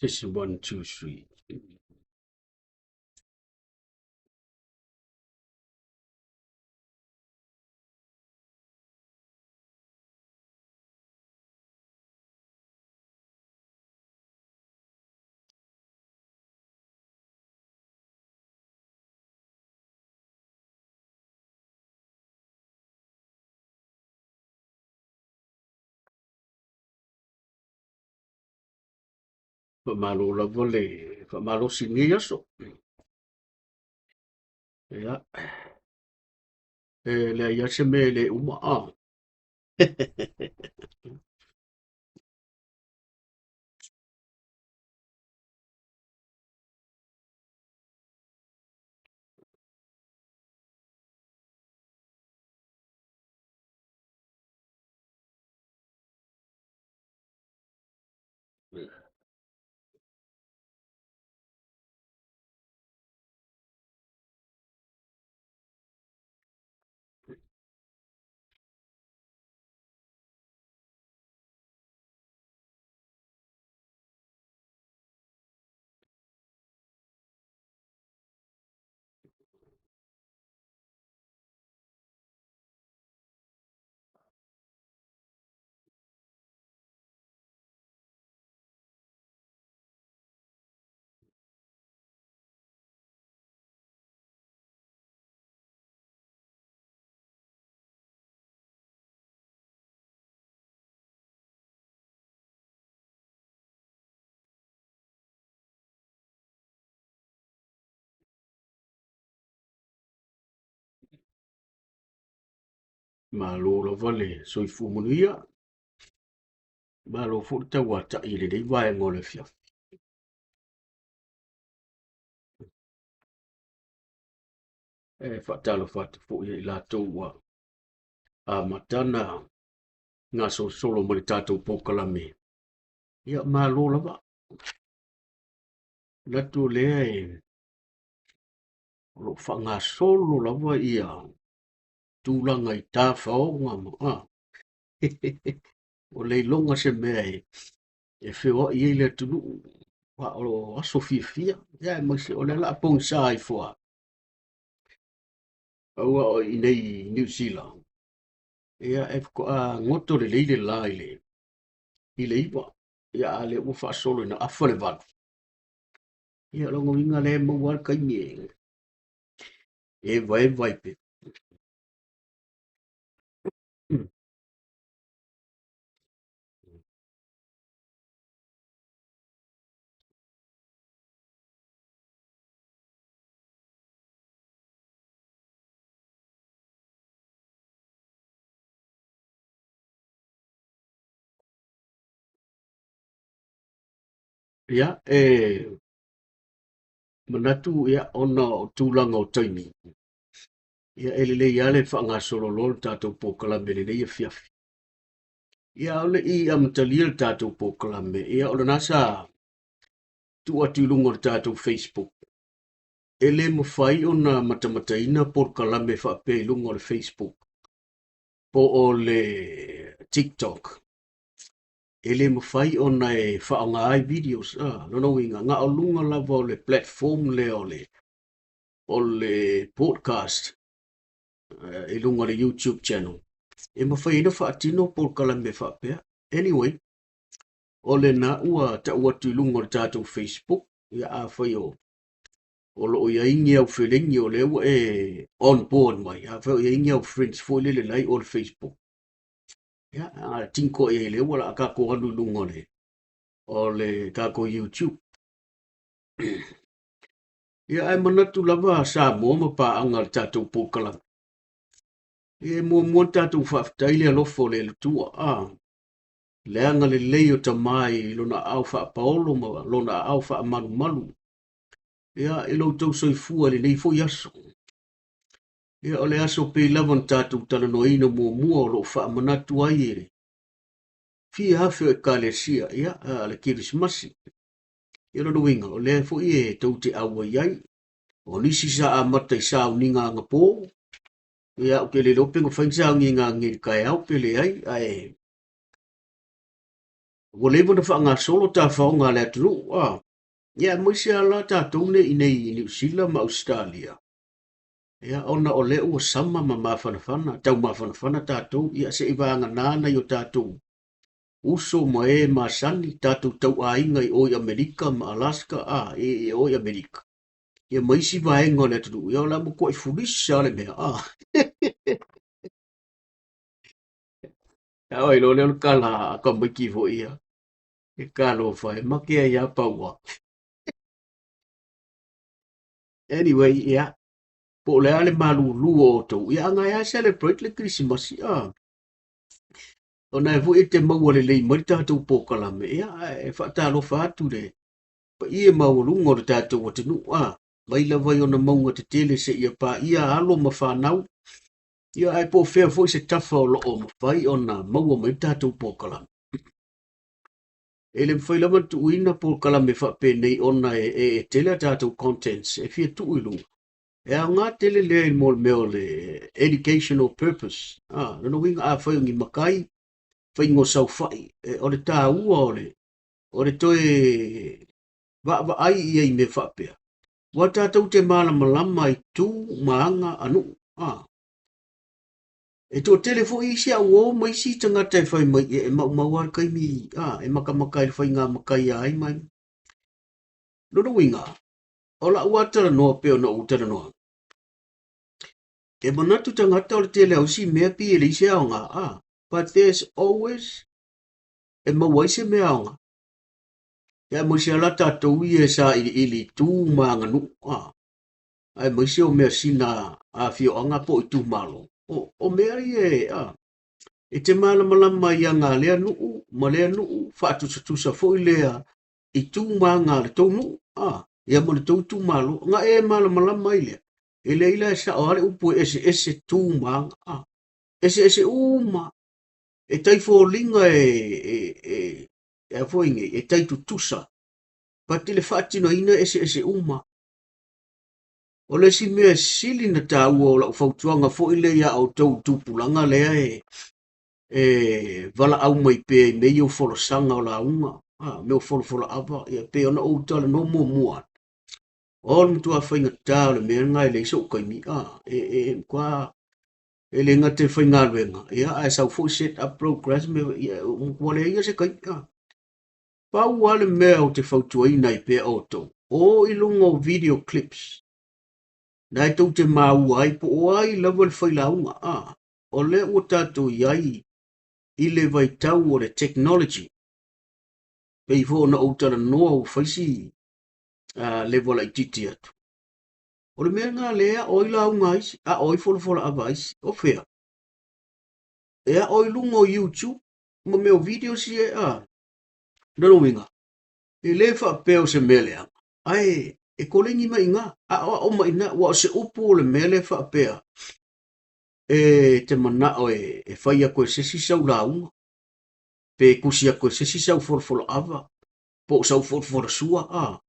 Testing 1, 2, 3. Faamalo lava le faamalosi i lenei aso. Ia, e leai lava se mea e le uma. Ah. Malo lava le soifua manuia. Malo foi le tauatai i lenei vaega o le afiafi. E faatalofa atu foi ia i latou ua amata ona gasolosolo mai le tatou polokalame. Ia, malo lava. Manatu o lea e o lo o faagasolo lava ia tulaga i tafaoga ma a. Ua le iloga se mea e feoai ai le atunuu, a o aso fiafia, ia aemaise o lea o le a pogisa ifo lava. Aua o i inei i Niu Sila, ia e faatoa goto lelei le la i le 9, ia a o lea ua faasolo ina afa le 8. Ia o lona uiga lea e maua lava le taimi e evaeva ai pea. Ia, e manatu ia, ona o tulaga o taimi, ia e lelei lava le faagasolo loa le tatou polokalame i lenei afiafi. Ia, a o le i amatalia le tatou polokalame, ia o lena sa tuu atu i luga o le tatou Facebook. E le mafai ona matamataina polokalame faapea i luga o le Facebook po o le TikTok. E le mafai ona e faaaoga ai videos. Ah, lona uiga, na o luga lava o le platform lea o le podcast i luga o le YouTube channel e mafai ai ona faatino polokalame faapea. Anyway, o lena ua tau atu i luga o le tatou Facebook, ia afai o o lo o i ai ni au felengi o lea ua e on board mai, afai o i ai ni au friends foi lele la i o le Facebook, ia, a tinko i ai lea ua laa tatou alu i luga o le tatou YouTube. Ia, ae manatu lava Samoa ma paaga le tatou polokalame. Ia, e muamua ona tatou faafetai le alofa o le Atua, a, le agalelei o Tama i lona aao faapaolo ma lona aao faamalumalu, ia, i lo outou soifua i lenei foi aso. Ia, o le aso pei lava ona tatou talanoaina muamua o lo o faamanatu ai e le fia afe o Ekalesia, ia, le Kerisimasi. Ia, lona uiga, o lea foi e tou te auai ai. O nisi sa amata i sauniga anapo, ia, ou te le iloa pe na fai ni sauniga ananei i le taeao pe leai, ae Ua leva ona faagasolo tafaoga a le atunuu, a. Ia, aemaise lava la tatou nei i inei i Niu Sila ma Ausetalia, ia, ona o lea ua sama ma mafanafana, tau mafanafana tatou, ia, seivagana nai o tatou uso ma e masani, tatou tauaiga i o i Amerika ma Alaska, a, i o i Amerika, ia ma isi vaega o le atunuu, ia, o le a matuai fulisa lava le mea, a. A oi loa lea o le tala a tamaiti foi ia, e talofa e, mate ai lava paua. Anyway, ia, po o le a le malulu o outou, ia, a na e lava celebrate le Kerisimasi, a. Ona e foi e te maua lelei mai le tatou polokalame, ia, ae faatalofa atu i le paia maualuga o le tatou atunuu, a, mai lava i ona mauga tetele seia paia alo ma fanau, ia, ae po o fea foi se tafa o lo o mafai ona maua mai le tatou polokalame. E le mafai lava ona tuuina polokalame faapenei ona e tele a tatou contents e fia tuu i luga. E aoga tele lea i mo le mea o le educational purpose. Ah, lona uiga afai o ni matai, faiga o saofai, o le taua o le toe vaavaai i ai i mea faapea. Ua tatou te malamalama i tu ma aga a nuu. Ah. E toatele foi isi au uo ma isi tagata e fai mai, e maumau lava le taimi, a, e matamata i le faiga matai ai mai. Lona uiga, o lau lava talanoa pei ona ou talanoa. E manatu tagata o le tele o isi mea pei e leai se aoga, a, but there's always e maua ai se mea aoga. Ia, aemaise lava la tatou ia e sailiili i tu ma aganuu, a, aemaise o mea sina afioaga po o itumalo. O mea ia e, a, e te malamalama i aga a lea nuu ma lea nuu, faatusatusa foi lea i tu ma aga a le tou nuu, a, ia ma le tou itumalo. Na e malamalama ai lea, e leai la e sao lava le upu e eseese tu ma aga, a, eseese uma. E tai foliga e a foi nei, e tai tutusa, but i le faatinoina e eseese uma. O le isi mea e sili na taua o lau fautuaga foi lea iā outou tupulaga lea e valaau mai pea i mea ia o folasaga o lauga, a, mea o folafolaava, ia pei ona ou talanoa muamua atu. O le matua faigata o le mea lena e leai so'u taimi, a, e matua e le gata i faigaluega, ia, ae sau foi set up programs, ia, ua leai lava se taimi, a. Pau lava le mea ou te fautuaina ai pea outou, o i luga o video clips, na e tou te maua ai po o ai lava le failauga, a, o lea ua tatou i ai i le vaitau o le technology. Pei foi ona ou talanoa ua fai si level laitiiti atu. O le mea lena lea e ao ai lauga a isi, ao ai folafolaava a isi. O fea? E ao i luga o YouTube ma mea o videos ia, a. Lona uiga, e le faapea o se mea leaga, ae e koleni mai i ina, aoao mai i ina, aua o se upu o le mea lea faapea, e te manao e fai atu e se isi sau lauga, pe tusi atu e se isi sau folafolaava, po o sau folafolasua, a.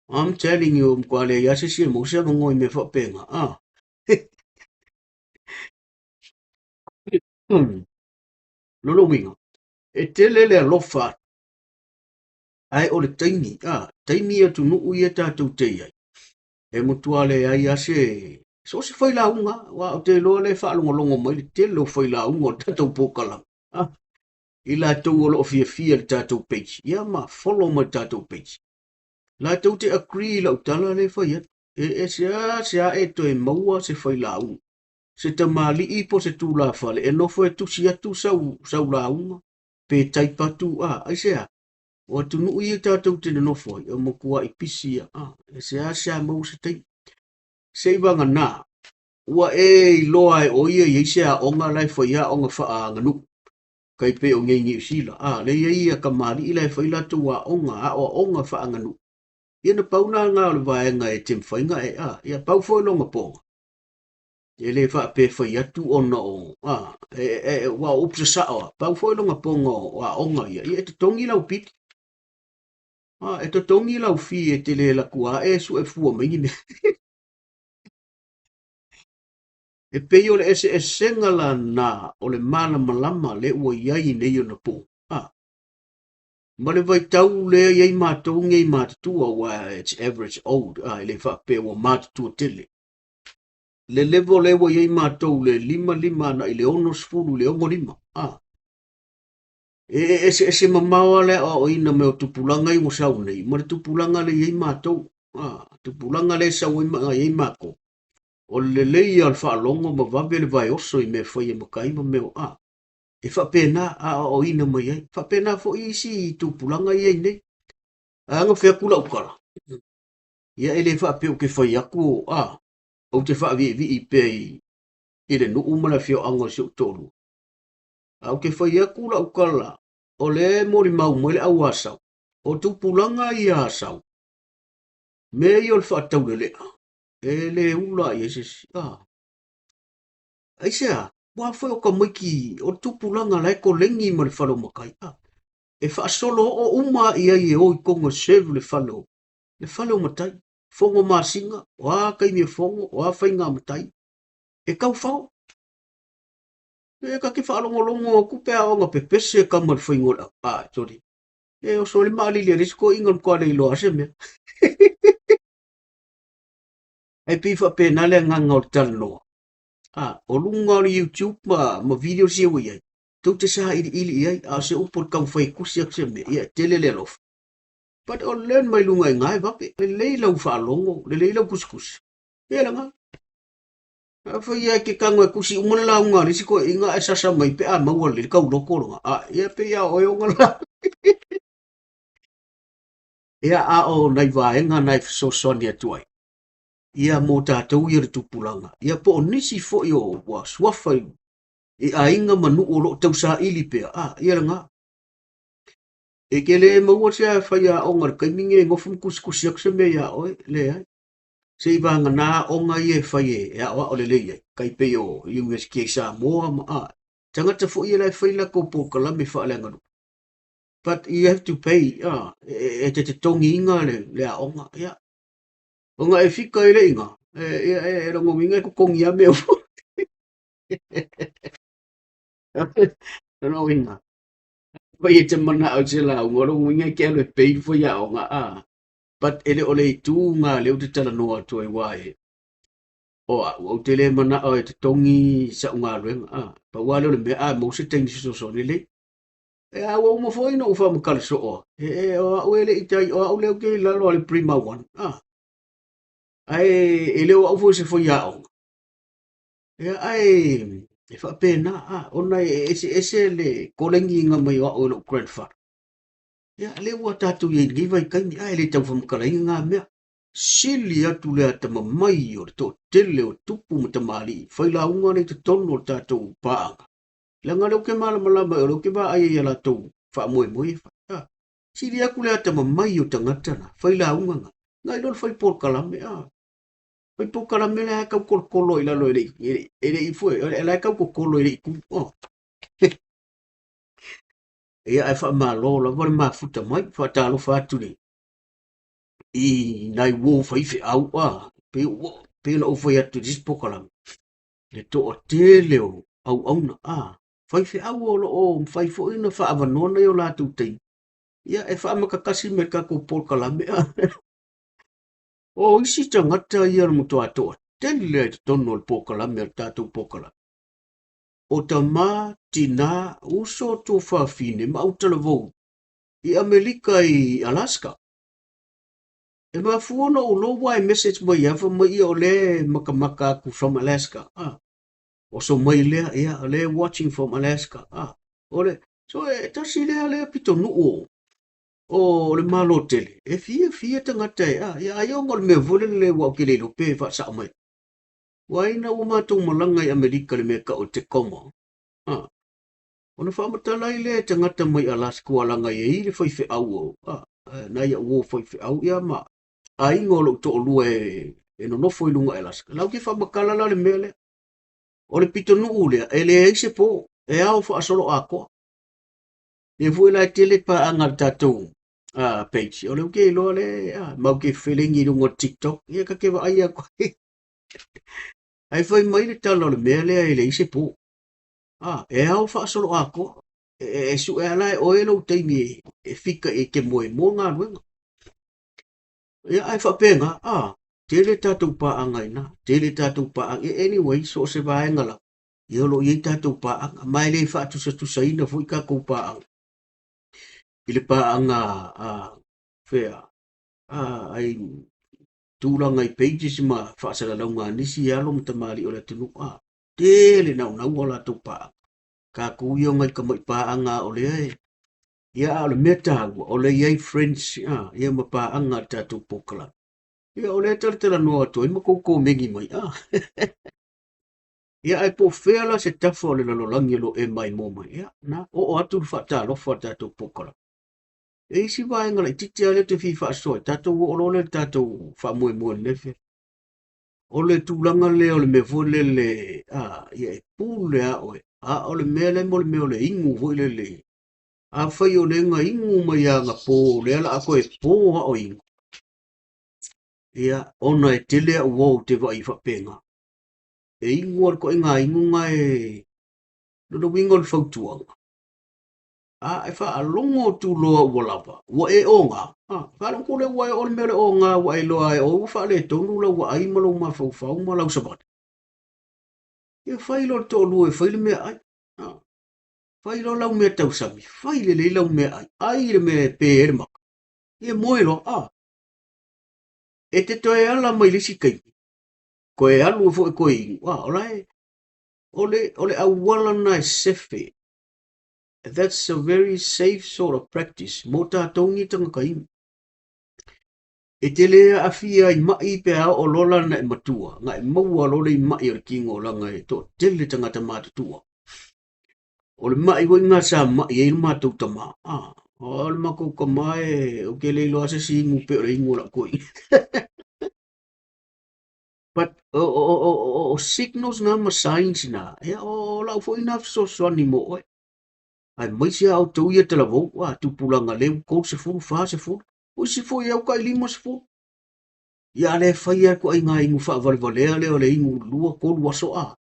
I'm telling you, matua leai lava se isi e maua se avanoa i mea faapena, a. Lona uiga, e tele le alofa atu, ae o le taimi, a, taimi atunuu ia tatou te i ai, e matua leai lava se, so o se failauga, aua ou te iloa lea e faalogologo mai le tele o failauga o le tatou polokalame, a, i latou o lo o fiafia i le tatou page, ia ma follow mai le tatou page. Latou te agree i lau tala lea e fai atu, e ese lava e toe maua se failauga, se tamalii po o se tulafale e nofo e tusi atu sau lauga, pe type atu, a, aisea? O atunuu ia tatou te nonofo ai, e matuai pisi ia, a, e seasea maua se taimi. Seivagana, ua e iloa e o ia i ai se aoga la e fai aoga faaaganuu, tai pei o nei Niu Sila, a, lea e i ai ia tamalii la e fai latou aoga, aoaoga faaaganuu. Ia na pau lena o le vaega e te mafai ona e, a, ia pau foi lona poga. E le faapea e fai atu ona o, a, ua o upu sasao a, pau foi lona poga o aoga ia, ia e totogi lau pili. A, e totogi lau fee e te le alu atu lava e sue fua mai ni mea. E pei o le eseesega lana o le malamalama lea ua i ai i nei ona po. A, Ma le vaitau lea i ai matou nei matutua, aua it's average old, a, e le faapea ua matutua tele. Le level lea ua i ai matou le 55 agai i le 60 i le 65, a. E eseese mamao lava le aoaoina mai o tupulaga ia ua sau nei ma le tupulaga lea i ai matou, a, tupulaga lea e sau ai ma i ai matou. O le lelei ia o le faalogo ma vave le vaeoso i mea e fai e matai ma mea o, a. E faapena a aoaoina mai ai. Faapena foi isi tupulaga ia i nei. Ae a na fai atu lau tala, ia e le faapea ou te fai atu, a, ou te faaviivii pea i le nuu ma le afioaga o si ou toalua. A ou te fai atu lau tala, o lea e molimau mai le au Asau, o tupulaga ia Asau, mea ia o le faataulelea, e le ula i ai se isi. A. Aisea? Aua foi o tamaiti o le tupulaga la e koleni ma le fale o matai, a, e faasolo oo uma lava i ai e o i totonu e serve le fale o, le fale o matai. Fono masina, o a taimi e fono, o a faiga a matai, e taufao. E ta te faalogologo atu pe a oo ina pepese tama i le faiga o le au, a, sorry, e oso ai le maalili a le isi toeaina o le matua le iloa lava se mea. Ae pei faapena le agaga o le talanoa. A, o luga o le YouTube ma, ma videos ia ua i ai, tou te sailiili i ai, a o se upu o le taumafai e tusi atu se mea, ia e tele le alofa. But o le learn mai luga i ina e vave, lelei lau faalogo, lelei lau tusitusi. Ia lena. Afai ia e te tago e tusi uma le lauga a le isi toeaina ae sasa mai pe a maua lelei le tauloko lena. A, ia pei a o oe ona la. Ia, a o nai vaega na e fesoasoani atu ai, ia mo tatou ia le tupulaga, ia po o nisi foi o ua suafa i, i aiga ma nuu o lo o tausaili pea, a, ia lena. E te le maua se faiaoga i le taimi nei e nofo ma tusitusi atu se mea iā oe, leai. Se i vagana aoga ia e fai e aoao lelei ai, tai pei o University i Samoa ma, a, tagata foi ia la e fai latou polokalame faaleaganuu. But you have to pay, a, e te totogiina le, le aoga, ia. Ona e fika i le iga, e, e, e, e lona uiga e totogi lava mea uma. Lona uiga, fai e te manao i se lauga, o lona uiga e te alu e pay le faiaoga, a. But e le o le itu nga lea ou te talanoa atu ai aua e, o au, ou te le manao e totogi sa'u galuega, a. Pau lava lea o le mea, a maua se taimi fesoasoani, lelei. E a ua uma foi ona ou faamatala soo atu, e, e, o au e le i tai, o au lea ou te i lalo a le Prima One, a. Ae e le o au foi se faiaoga. Ia, ae e faapena, a, ona e eseese le kolegiina mai o au e lou grandfather. Ia, lea ua tatou i ai i lenei vaitaimi, a e le tau faamatalaina ngā mea. Sili atu le atamamai o le toatele o tupu ma tamalii failauga nei i totonu o le tatou paaga. Leaga o lea ou te malamalama, o lea ou te vaai ai i a latou faamoemoe e fai. A, sili atu le atamamai o tagata na, failauga na, nai lo le fai polokalame. A, fai polokalame la e tau kolokolo i lalo e le i, e le i foi, la e tau kokolo e le i tu. Oh. Ia, ae faamalo lava le mafuta mai, faatalofa atu le i nai uo faifeau, a, pei, pei ona ou fai atu i le isi polokalame, le toatele o auauna, a, faifeau o lo o mafai foi ona faaavanoa nai o latou taimi, ia, e faamatakasi mai i le tatou polokalame, a. O isi tagata ia o le matua toatele lava i totonu o le polokalame, o le tatou polokalame, o tama, tinā, uso, tuafafine ma autalavou i Amelika i Alaska. E mafua ona ou iloa ua e message mai ia fai mai ia o lea e matamata atu from Alaska. Ah, oso mai lea, ia, o lea e watching from Alaska. Ah, o le, so e tasi lea lea pitonuu o, o le Malo tele, e fiafia tagata e, ah, ia ai ona o le mea foi lele ua ou te le iloa pe faasao mai. Ua ina ua matou malaga i Amerika i le mea e tau o le Tacoma, ah, Ona faamatala ai lea e tagata mai Alaska ua laga i ai le faifeau o, a, nai au uo faifeau, ia ma aiga o lou toalua e, e nonofo i luga i Alaska. Lau ke faamatala la le mea lea. O le pitonuu lea, e leai se po, e ao faasoloatoa. Lea foi la e tele paaga a le tatou page. O lea ou te iloa le, a, mau ke felengi i luga o le TikTok, ia ka te vaai atu ai. Ae fai mai le tala o le mea lea e leai se po. A, e ao faasoloatoa. E suʻe ala e oe lou taimi e fika e te moe mo galuega. Ia ae faapena, a, tele tatou paaga i ina, tele tatou paaga. Anyway, so o se vaega lava, ia o lo o i ai tatou paaga, ma e le faatusatusaina foi tatou paaga i le paaga a fea, a, ai tulaga i pages ma faasalalauga a nisi alo ma tamalii o le atunuu, a, tele naunau a latou paaga. Tatou ia o nai tamai paaga o lea e, ia a o le mea taua, o le i ai friends, a, ia ma paaga a le tatou polokalame. Ia o lea e talatalanoa atu ai ma tou komeni mai, a. Ia ae po o fea la se tafa o le lalolagi o lo o e maimoa mai, ia, na, oo atu le faatalofa a le tatou polokalame. E isi vaega laitiiti lava lea ou te fia faasoa ai, tatou oo loa lea i le tatou faamoemoe i lenei afiafi. O le tulaga lea o le mea foi lele, a, ia e pule lava oe, a o le mea lea mo le mea o le inu foi lele, afai o lea na inu mai anapo, o lea o le a toe po lava o inu, ia, ona e tele au uo ou te vaai faapena. E inu lava le ituaiga inuga e, lona uiga o le fautuaga, a e faalogo atu loa ua lava, ua e oga, a, faalogo atu lea ua e oo i le mea o le oga ua e iloa lava e oe ua faaletonu lau aai ma lou mafaufau ma lau savali. Ia fai loa le toalua e fai le meaai, a, fai loa lau mea tausami, fai lelei lau meaai, ai le mea e pe ai le maka, ia moe loa, a. E te toe ala mai le isi taimi, toe alu ai foi e toe inu, a, o la e, o le, o le auala lena e sefe. That's a very safe sort of practice mo tatou ni tagata inu. E te le aafia i maʻi pe a oo loa la na e matua, na e maua loa le maʻi o le tino leaga e toatele tagata matutua. O le maʻi foi lena sa maʻi ai le matou tama. Ah, o le matou tama e, ou te le iloa se isi inu pei o le inu o lau toeaina. But o, o, o, o, o signals na ma signs na, ia o lau foi na fesoasoani mo oe. Aemaise a outou ia talavou, a tupulaga leu 30, 40, o isi foi au tai 50. Ia a le fai a ituaiga inu faavalevalea lea o le inu 2, 3 aso a.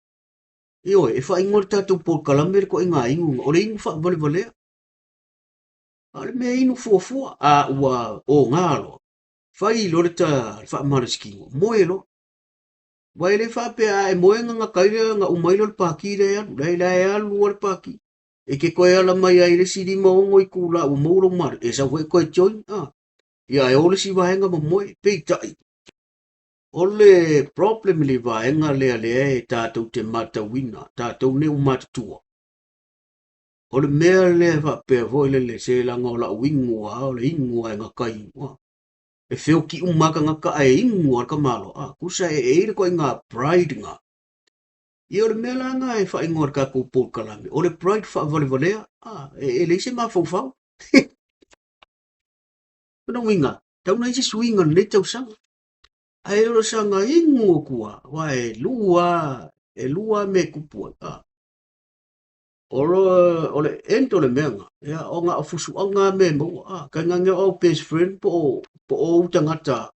Ioe, e faaigoa le tatou polokalame le ituaiga inu, o le inu faavalevalea. A o le mea inu fuafua, a ua oga loa, fai loa le ta faamalosi tino, moe loa. Aua e le faapea a e moe ona gata ai lea, ona uma ai lea o le pati lea e alu. Leai, la e alu lava le pati. E te toe ala mai ai i le isi 5, 6 itula ua maua lou malosi, e sau foi e toe join, a. Ia e o le isi vaega ma moe. Peitai, o le problem i le vaega lea lea e tatou te matauina, tatou nei ua matutua, o le mea lea e faapea foi lele, se leaga o lau inu lava, o le inu lava e gata ai, a. E feoki uma lava tagata ae inu lava le tamaloa, a. Tusa e i ai le ituaiga pride lena. Ia o le mea la lena e faaigoa e le tatou polokalame, o le pride faavalevalea, a, e leai se mafaufau. O lona uiga, tatau ona i ai se suiga o lenei tausaga. Ae o le saga inu atu lava, aua e lua lava, e lua lava mea e tupu ai, a. O le, o le end o le mea lena, ia, ona o fusuaga lava mea e maua, a. Tainane o au best friend po o, po o ou tagata,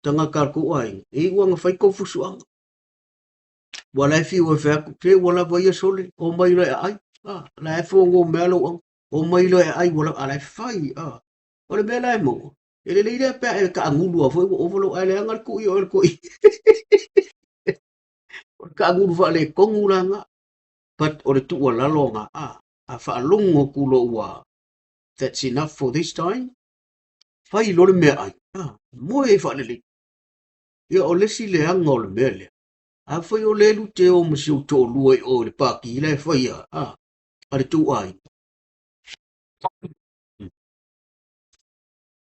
tagata a le tou aiga, e iu lava ina fai tou fusuaga. Ua la e fiu e fai atu, se ua lava ia sole, omai loa e aai, a, la e fono mai lava lou auga, omai loa e aai ua lava, a la e fai, a. O le mea la e maua, e lelei lea pe a e taagulu lava foi ua ova lou ae leaga le tui oe le toeaina. O le taagulu faaletonu la lena, but o le tuualalo lena, a, a faalogo atu loa ua that's enough for this time, fai loa le meaai, a, moe ai faalelei. Ia o le isi leaga o le mea lea, afai o lea e te o ma si ou toalua i o i le pākī la e fai a, a, a le tou aiga.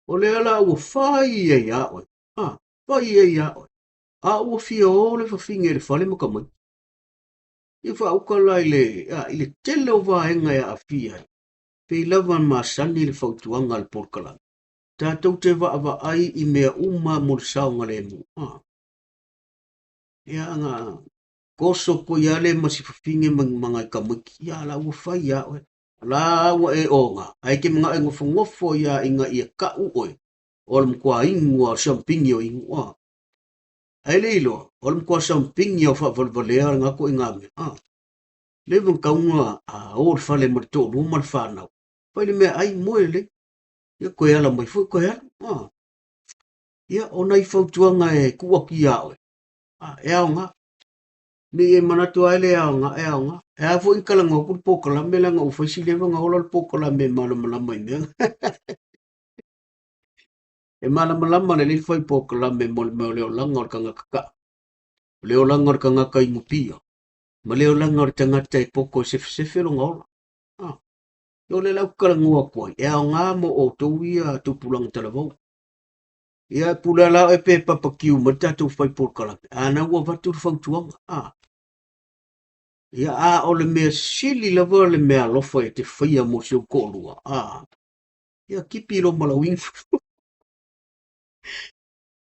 O lea la ua fai ai ia oe, a, fai ai ia oe, a ua fia o le fafine i le fale ma tamaiti. Ia faauka la i le, a, i le tele o vaega e aafia ai, pei lava ona masani le fautuaga a le polokalame. Tatou te vaavaai i mea uma mo le saogalemu, a. Ia, na koso koe ia le ma si fafine ma, ma ngai tamaiti, ia la ua fai ia oe. La ua e oga, ae ke mana'o e nofonofo ia ina ia kaʻu oe, o le matua inu a o siampini o inu, a. Ae le iloa, o le matua siampini o faavalevalea lena ituaiga mea, a. Leva ona tatau ona o i le fale ma le toalua ma le fanau, fai le meaai, moe lelei. Ia toe ala mai foi toe alu. Ia, o nai fautuaga e tuu atu ia oe, e aoga. Ne i e manatu lava e le aoga, e aoga. E ala foi ona talanoa atu le polokalame leaga ua fai si leva ona ola le polokalame e malamalama i mea. E malamalama lelei le fai polokalame mo le mea o le olaga o le tagata kaa, o le olaga o le tagata inupia, ma le olaga o le tagata e poto e sefesefe lona ola. O lea la ou te talanoa atu ai, e aoga mo outou ia tupulaga talavou. Ia, e pule lava la oe pe papakiu mai le tatou fai polokalame, a na ua avatu le fautuaga. Ia, a o le mea sili lava le mea alofa e te faia mo si ou toalua, ia tipi loa ma lau inu.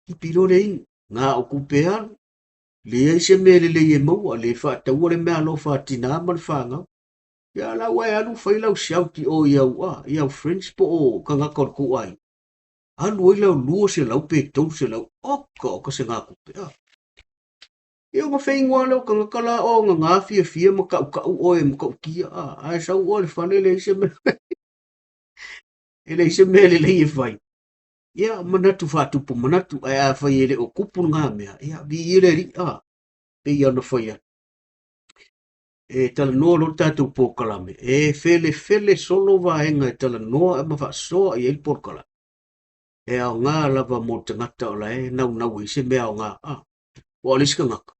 Tipi loa le inu, na o tupe alu, leai se mea lelei e maua, le faataua le mea alofa a tinā ma le fanau. Ia la ua e alu fai lau shout i o i au, i au friends po o tagata o le tou aiga. Alu ai lau 200 pe 300, oka oka se gatupe. Ia ona feinu lava lea o tagata la o gagā fiafia ma tautau oe matautia, ae sau oe i le fale e leai se mea e leai se mea lelei e fai. Ia, manatu faatupu manatu, ae afai e le o tupu lena mea, ia, viia le Alii, pei ona fai atu. E talanoa loa le tatou polokalame, e felefele solo vaega e talanoa ma faasoa i ai le polokalame. E aoga lava mo le tagata o la e naunau ai se mea aoga. Aua o le isi tagata,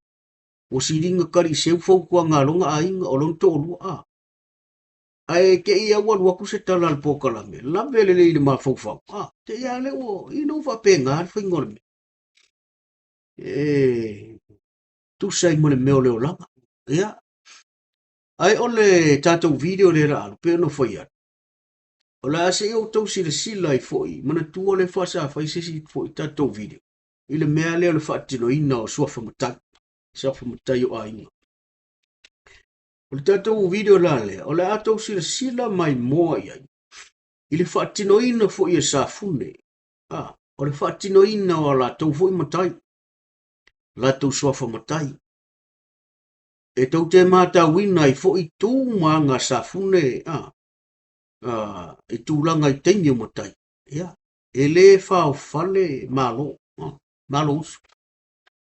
ua siliga tali i seu fautuaga a lona aiga o lona toalua. Ae te i lava ua alu atu se tala a le polokalame, lave lelei i le mafaufau. Te i lava lea ua, ina ua faapena le faiga o le mea. E tusa ai ma le mea o le olaga. Ia, ae o le tatou video lea la alu, pei ona fai atu, o le a se i outou silasila ai foi, manatua lea fa sa fai se isi foi tatou video, i le mea lea o le faatinoina o suafa matai, suafa matai o aiga. O le tatou video la lea, o le a tou silasila mai moa i ai, i le faatinoina foi e Safune, o le faatinoina o a latou foi matai, latou suafa matai. E tou te matauina ai foi tu ma aga a Safune, i tulaga i taimi o matai. Ia, e le faofale malo, malo usu.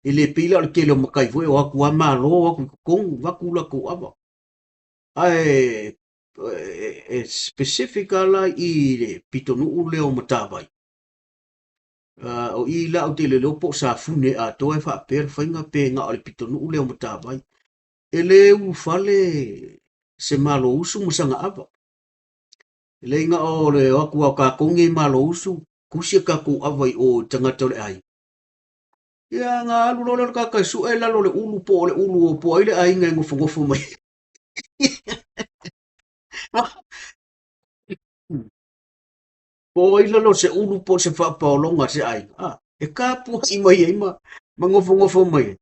E le pei la o le tele o matai foi o atu lava malo atu i totonu, avatu latou ava. Ae e specific lava la i le pitonuu lea o Matavai. O i la ou te le iloa po o Safune atoa e faapea le faiga pe na o le pitonuu lea o Matavai. E le ulufale se malo usu ma sana ava. E le na o le o atu lava o tatou nei malo usu, tusi a tatou ava i o i tagata o le aiga. Ia ona alu loa lea o le tagata e sue lalo o le ulu po o le ulu o po o ai le aiga e nofonofo mai. Po o ai lalo o se ulu po o se faapaologa a se aiga, e tapuai mai ai ma nofonofo mai ai.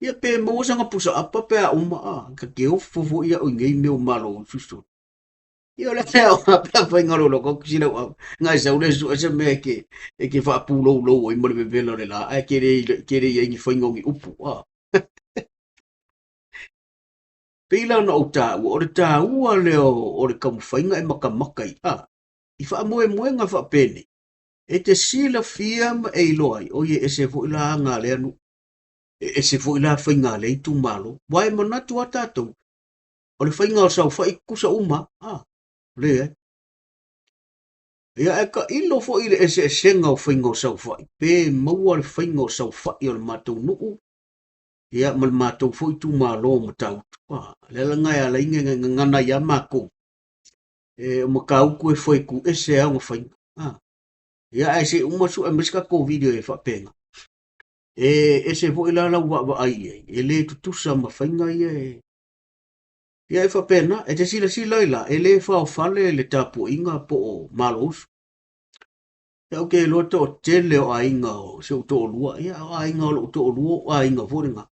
Ia pe maua sana pusa apa pe a uma, ta te ofo foi au i nei mea o malo usu. Ia o le mea o pe afai ngalo lo ko sila au ngai sau le sue se mea e ke faapuloulou ai ma le vevela o le la, ae ke le i ai ni faiga o ni upu. Pei la ona ou taua, o le taua lea o le taumafaiga e matamata i i faamoemoega faapenei, e te silafia ma e iloa ai, oi e ese foi la aga a lea nuu, e ese foi la faiga a lea itumalo. Aua e manatu lava tatou, o le faiga o saofai tutusa uma, leai. Ia ae tailo foi i le eseesega o faiga o saofai, pe maua le faiga o saofai o le matou nuu, ia ma le matou foi itumalo o Matautu. Le ala lena e ala ai ona gagana ai lava matou, e o Matautu e fai tu ese lava ona faiga. Ia ae se i uma sue mai se tatou video e faapena. E ese foi la lau vaavaai i ai, e le tutusa ma faiga ia e... Ia e faapena, e te silasila ai la, e le faofale le tapuaiga po o Malousu. Ia ou te iloa toatele o aiga o si ou toalua, ia o aiga o lou toalua o aiga foi lena.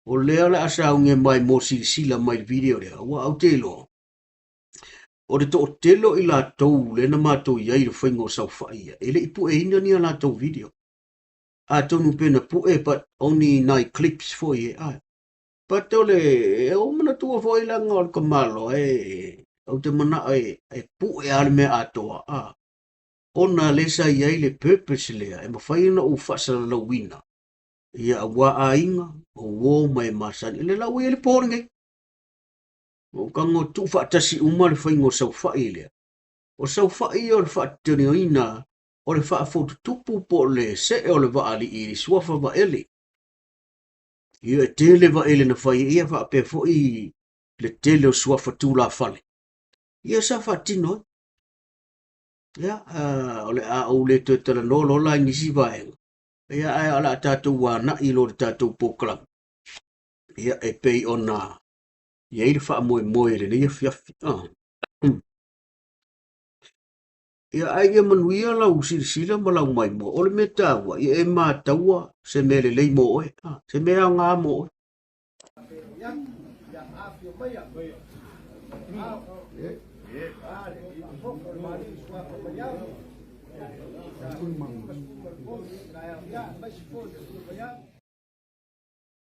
O lea o le a saunia mai mo silasila mai le video lea, aua ou te iloa, o le toatele o i latou lea na matou i ai i le faiga o saofai ia, e le i pueina ni a latou video. Atonu pe na pue, but only nai clips foi e. But o le, e ou manatua foi leaga o le tamaloa e, ou te manao e pue lava le mea atoa, ona lea sa i ai le purpose lea e mafai ona ou faasalalauina ia aua aiga, o uo ma e masani. O lea la ua i ai le po lenei. Ua ou tago tuufaatasi uma le faiga o saofai lea. O saofai ia o le faatinoina o le faafotutupu po o le see o le vaalii i le suafa vaele. Ia e tele vaele na fai ai ia faapea foi le tele o suafa tulafale. Ia sa faatino ai. Ia, o le a ou le toe talanoa loa la i nisi vaega. Ia, ae o le a tatou anai loa i le tatou polokalame. Ia, e pei ona i ai le faamoemoe i lenei afiafi. Ia, ae ia manuia lau silasila ma lau maimoa. O le mea taua, ia e mataua se mea lelei mo oe, se mea aoga mo oe.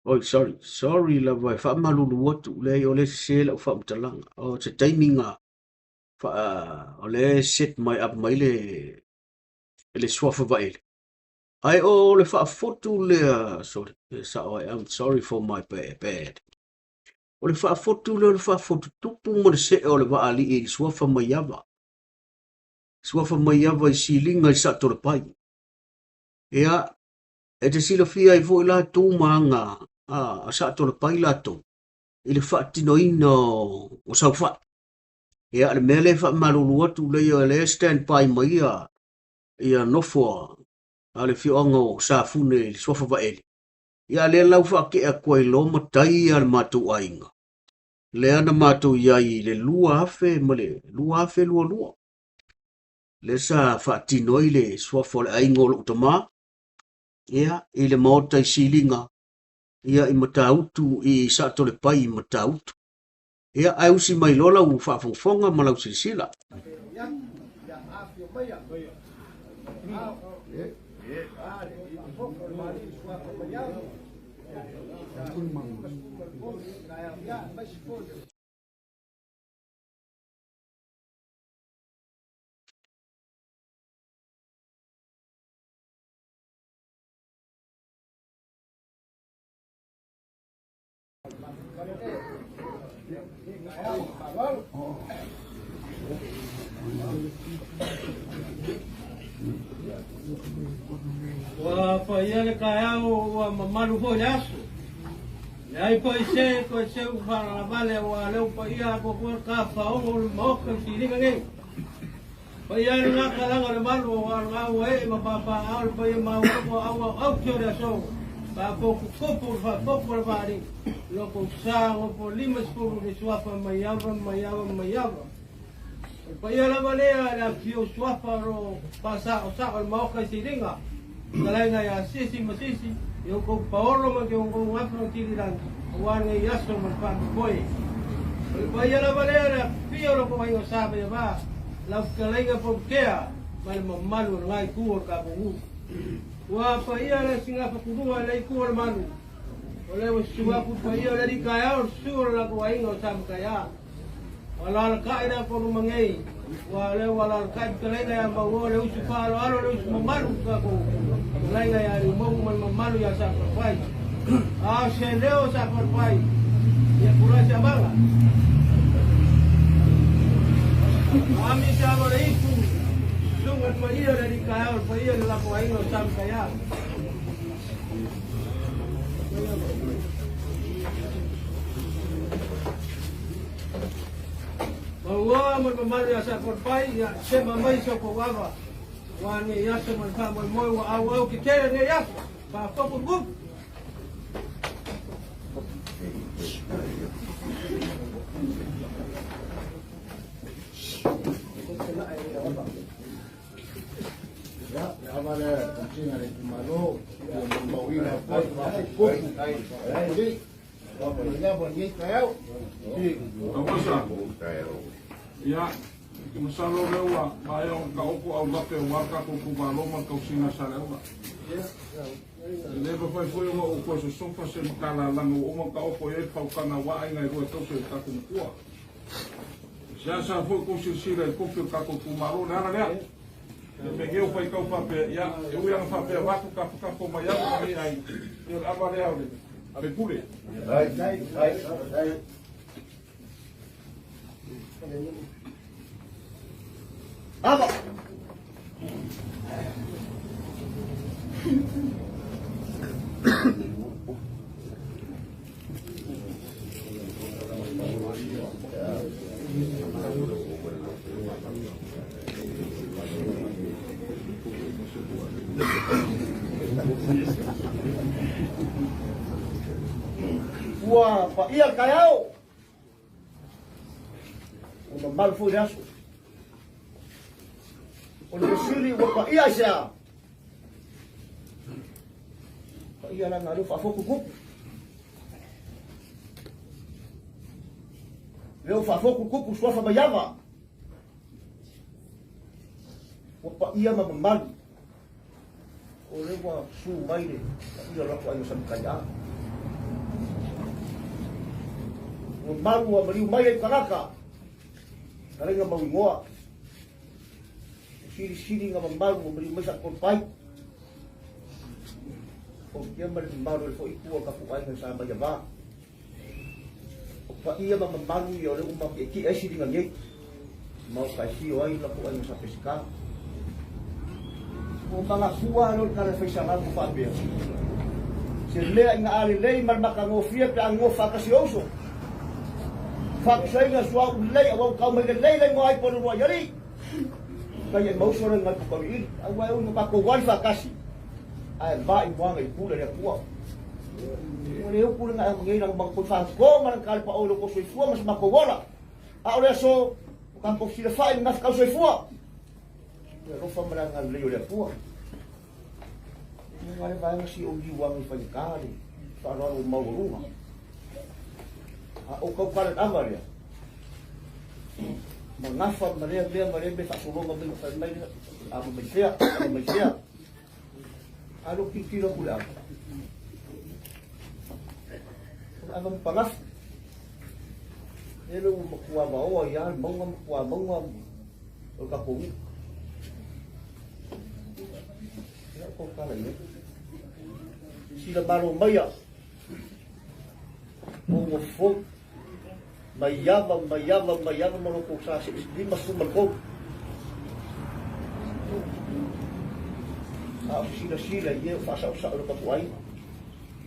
Oi, sorry, sorry lava e faamalulu atu, leai o lea e sese lau faamatalaga. O se taimi na o lea e set mai up mai le suafa vaele. Ae o le faafotu lea, sorry, e sao ai, I'm sorry for my bad. O le faafotu lea o le faafotu tupu ma le see o le vaalii i le suafa Maiava. Suafa Maiava i Siliga i Saatolepai. Ia, e te silafia ai foi la tu ma aga a Saatolepai latou i le faatinoina o saofai. Ia, le mea lea e faamalulu atu lea, o lea e stand by mai ia nofo a le afioaga o Safune i le suafa vaele. Ia, lea lau faakee atu ai loa matai a le matou aiga. Lea na matou i ai i le 2000 ma le 2022. Lea sa faatino ai le suafa o le aiga o lou tamā. Ia, i le maota i Siliga, ia i Matautu, i Saatolepai i Matautu. Ia, ae usi mai loa lau faafogafoga ma lau silasila. Ua paia le taeao ua mamalu foi le aso. Leai foi se toe seu faalalavale aua lea ua paia atoatoa le tafaogo o le Maota i Siliga nei. Paia e lena talaga o le malu aua o lena ua ee ma papaaao le paia maualuga o auaoauti o le aso. Faafotutupu le faafotu o le vaalii, loko sa nofo 50 le suafa Maiava, Maiava, Maiava. O le paia lava lea le afifio o suafa o lo o faasaosao le Maota i Siliga. Fetalaiga ia Sisi ma Sisi, i outou paolo ma ke outou gafa ma tililagi, aua lenei aso ma le faamoemoe. O le paia lava lea le afifio o lo outou aiga o Sa Maiava, lau fetalaiga Paulutea ma le mamalu o lena itu o le tatou nuu. Ua paia le sigafatuluga i le itu o le malu, o lea ua susu atu le paia o le alii taeao, le susu o le latou aiga o Sa Mataia. Ua alalatai le atoluma nei, ua lea ua alalatai fetalaiga ia Mauoa le usu faaaloalo le usu mamalu i tatou fetalaiga ia Liumaugu ma le mamalu ia Safalepai. A o se leo o Safalepai, ia tulai se avaga. Ami se ava o le ipu, susuga le paia o le alii taeao le paia i le lako aiga o Samataia. Mauoa ma le mamalu ia Safalepai, ia sema mai se outou ava, aua lenei aso ma le faamoemoe ua auau tetele lenei aso. Faafofu gupu. Ia, le ava lea e tausiga le itumalo, ia molimauina foi faafotutupu. Ai, lava lenei taeao. Tauasa. Ia, masalo lea ua maea ona taoto aulape aua le tatou itumalo ma le tausiga a Saleaula. Le mafai foi ona ou toe sosofa se matalalaga ua uma ona taoto i ai le fautuaga aua aiga e lua e tausi e le tatou matua. E seasea foi tou silasila i tofi o le tatou itumalo, o le ala lea. Ne i meaane ua faitau faapea, ia, e ui lava ina faapea avatu tafatafa o mai ava ma nei aiga, ia o le ava lea o le faipule. Ava! Ua paia le taeao, ua mamalu foi le aso. O le fesili ua paia aisea? Paia leaga o lea ua faafotutupu. Lea ua faafotutupu suafa mai ava. Ua paia ma mamalu. O lea ua su mai le paia o le latou aiga Samatai'a. Ua malu ua maliu mai ai tagata, taleiga mau igoa. Ua silisili nga mamalu ua maliu mai Saatolupai. O tia ma le mamalu o le foi itu o le tatou aiga sa mai avā. O paia ma mamalu ia o lea ua matietie ai siliga nei ma o taifio ai latou aiga sa Peseta. Ua manatua lea o le tala e fai Salamo faapea, Se mea ina a lelei ma le matagofie pe a nofo faatasi o uso, faatusaina suauu lelei aua ua tau mai lelei le igoa ai po o le uluai alii. Tai e mauso le galu tauliili, aua e ui ina tatou ali faatasi, ae va i moaga i pule le Atua. Ua le upu lena e aumai nei lana matou faatoa ma lana talepa o i lo outou soifua ma se matou ola. A o le aso, ua tatou silafai i le gafa tau soifua. Le alofa ma le agalelei o le Atua. Ua le vaega si ou liuaga i faigata le faaaloalo maualuga. A o kau kale ava lea, ma gafa ma lea mea ma lea mea faasologa mai fai mai ava mai fea, ava mai fea. Alo tilotilo atu le ava. O le ava mapagafu. Lele ua matua vaoa ia le mauga matua mauga o le tatou nuu. Ia o kou tala i ai. Sila malo maia. O fou. Mai ava, mai ava, mai ava ma loko sa se 53. A o silasila i e o faasaosao le tatou aiga.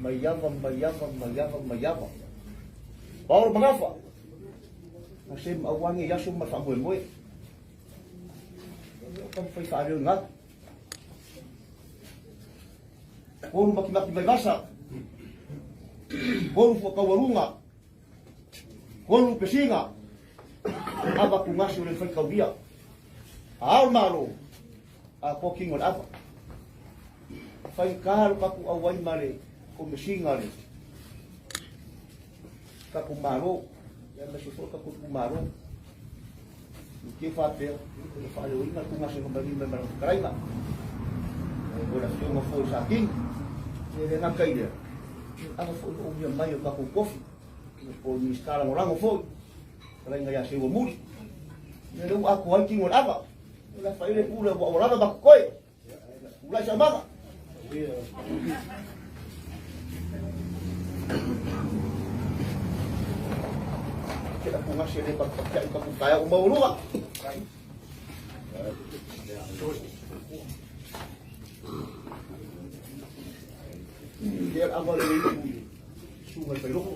Mai ava, mai ava, mai ava, mai ava. Paolo Magafa. Na se auani i aso ma faamoemoe. O taumafai faaleo i galu. Kolu makimaki mai vasa. Kolu fuakaualuga. Kolu pesiga. Ava kugasi o le faikaulia. A ao le Malo, a koa kingo le ava. Faigata lo tatou auai ma le komesiga le tatou Malo, aemaise foi o tatou itumalo. I te faapea, o le faaleoina le tugasega mai lima ma lana fetalaiga. O le afioga foi sa King, e le gata i lea, ava foi o umia mai o tatou tofi, po o Minisita Lagolago foi, fetalaiga ia Seua Muli. Ia lea ua atoa ai tino o le ava. O le a fai le pule ua lava ma totoe. Ulai sa maga. Ke la punga se le pa pa ka kaya o mauluga. Ke ava le le sunga le pailoko.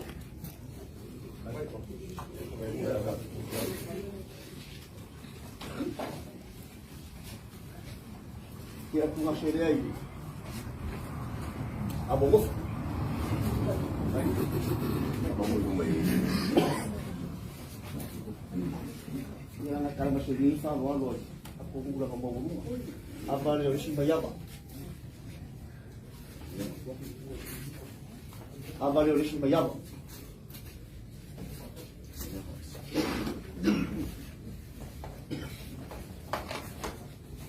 Ke la punga se le ai. Amo gofa. Ia na kalama se ni fa lo lo. Ako ula ka mauluga. Ava le o si maiava. Ava le o si maiava.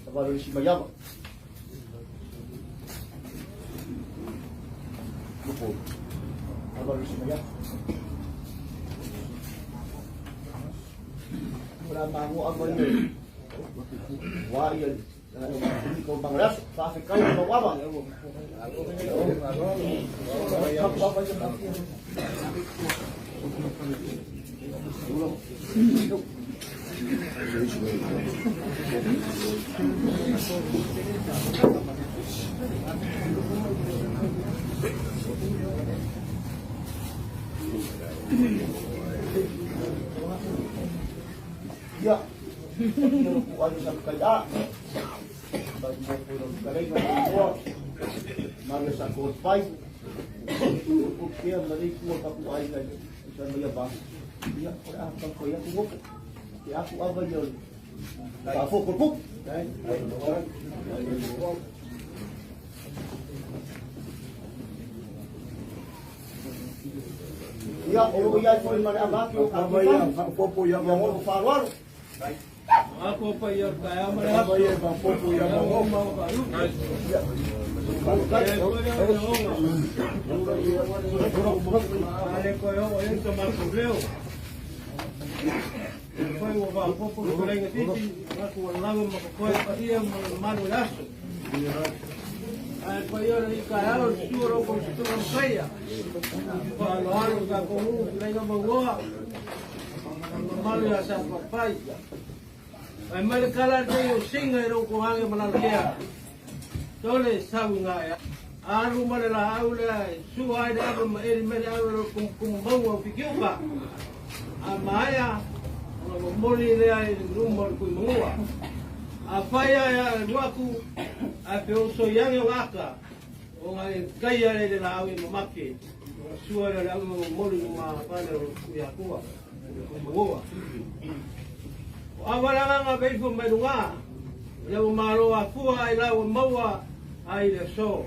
Ava le o si maiava. Ava le si mai atu. O le a mago'a mai e uā ia ko mangaleaso faafekai mauava. Ia ku ai sa kai a bai mo ko ro kalai na ko ma le sa ko pai ku kia mari ku ka ku ai kai sa mai ba ia ko a ka ko ia ku ko ia ku ava ia ka fo ko ku. Ia o lo ia foi ma le avaki o ka Ia popo ia ia mo faaloalo. Ako pa ia kaya ma le aso. Ia popo ia Ia ma o ka lu. Ale ko yo o ento ma ko leo. Foi o va popo ko lenga titi, ma ko lava ma ko pa ia ma malu laso. Ai pa ia i kaya o suro ko tu kaya. Pa lo alo ka ko lenga ma goa. Malu ya sa papai. Ai mai kala te o singa e ro ko hange manalkea. Tole saunga ya. Aru male la au le su ai le ava ma eri mele au ro kum kum maua o fikiuka. A maia o moli le ai rumo ku mua. A whaia ya ruaku a pe o so yange o aka. O ngai kaia le la au i mamake. O sua le au ma moli ma pale o ia kua. Ku mua. O awalanga nga beifo mai lunga. Le o malo a fua ai lau maua ai le so.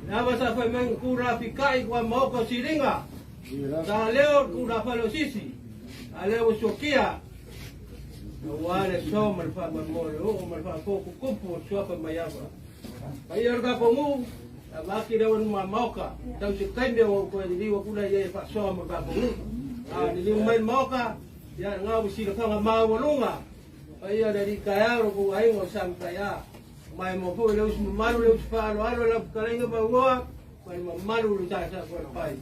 Le ava sa fai mai kura fikai kua maoko siringa. Sa leo kura falo sisi. A leo sokia. Ua le so ma le fa ma mo le o ma le fa ko kupu suapa mai ava. Ai orga kongu. A maki leo ma maoka. Tau se kaime o ko e liwa kula ia e fa so ma ka kongu. A ni liu mai maoka. Ia ngā usi le whanga māualunga. Ai ia le rika ea ro ku aingo sam kaya. Mai mo po le usi malu le usi whaalo alo la pukarenga maua. Mai ma malu le tasa kwa pai.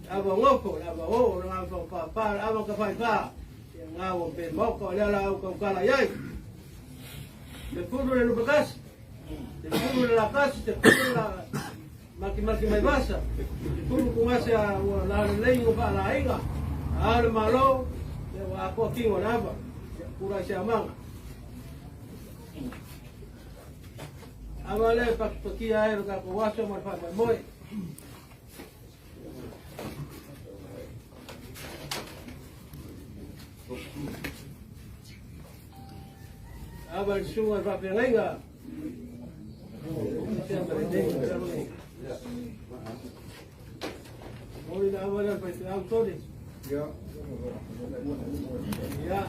Ava ngoko, ava o, ngā wha pa pa, ava ka whai pa. Ia ngā o pe mauka o lea la au kaukala iai. Te puru le lupakasi. Te puru le lakasi, te puru la maki maki mai vasa. Te puru kungase a la leingo pa la inga. A le malo. Ia ako kingo lava. Kura se amanga. Ava le pakipakia e ka ko waso ma fa mai moi. Ava le sunga fa pengainga. Oi na ava le pa te au tore. Ia. Ya,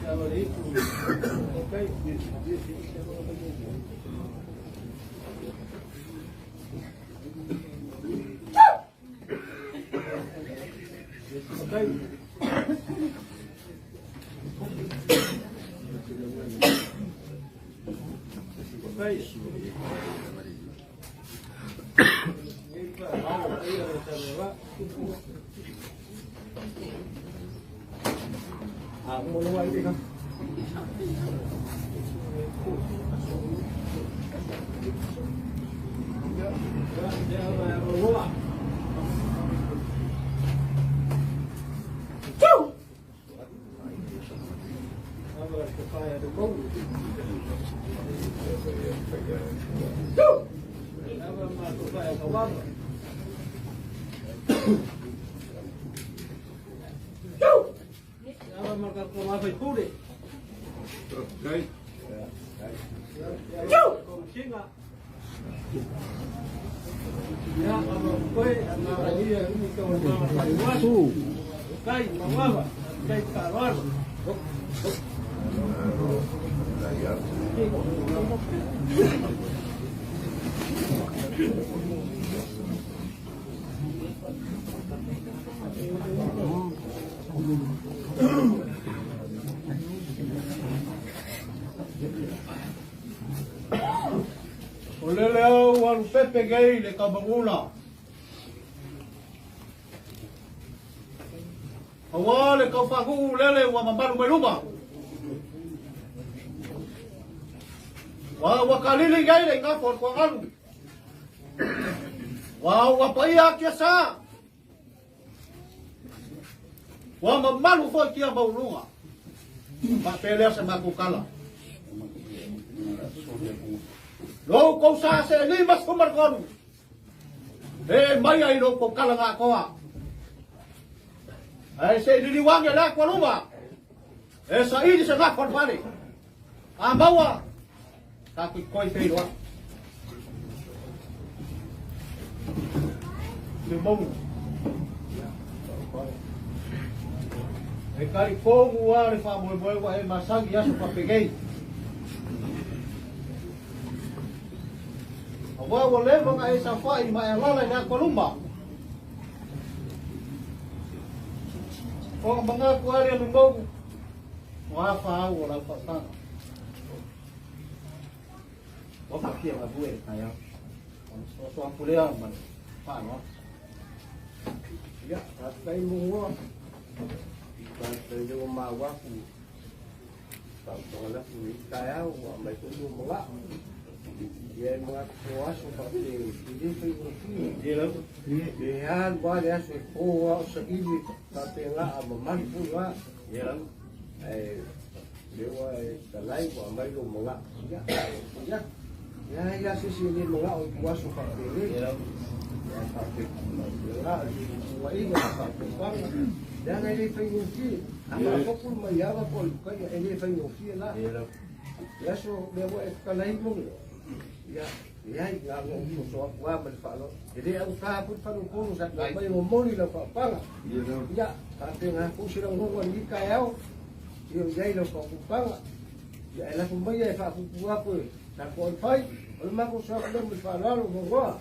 ava le ipu. Okay. Okay. Okay. À, mua luôn anh đi không? Okay. pegei le kaumagula. Aua le kaufagu lele ua mamalu mai luma. Wa ua kalili ngai le ngafo o le kuagalu. Wa ua paia atia sa. Ua mamalu foi tia mauluga. Faapelea se matou kala. Lou kou sa se 53. E mai ai lou kou kala ngā koa. Ai se liliwange la kwa luma. E sa ili se ngā kwa. A maua. Ka kui koi wheiroa. Le mau. E kari kongu a le wha moe wa e masangi aso papegei. A wa wa leva nga e sa whai ma e lala i ngā kwa luma. O mga ku ali a lumau. O a wha au o lau whautanga. Wa whakia ngā bue e kai au. O so ampulea ma le whaanoa. Ia, faafetai mogoa. Faafetai lea ua maua aku faautagalafu i taeao ua aumai foi lua magaʻo. Ia e magatu o aso faape i lē faigofie. Ia lava. E alu a le aso e pō a o saʻili faapegaʻa mamalu foi a. Ia lava. Ae lea ua e talai ua aumai lou magaʻo. Ia, ia. Ia ia se isi e lē magaʻo i tuaso faapenei. Ia lava. Ia faapegaʻa uaʻiga faapepaga. Leaga e lē faigofie. A faafofu le maiava po o le lukaia e lē faigofie la. Ia lava. Le aso mea ua e fetalai moga. Ia, leai na ona ou soso aku a ma le faaloalo. E lē augata foi le falopolo sa mai momoli lau faapaga. Ia, faapega foi se lagogo a lenei taeao. Ia o iai lau faapupaga. Ia e lafo maia e faapupu aku e tatou ai fai. O le matou so aku lea ma le faaaloalo mogoa.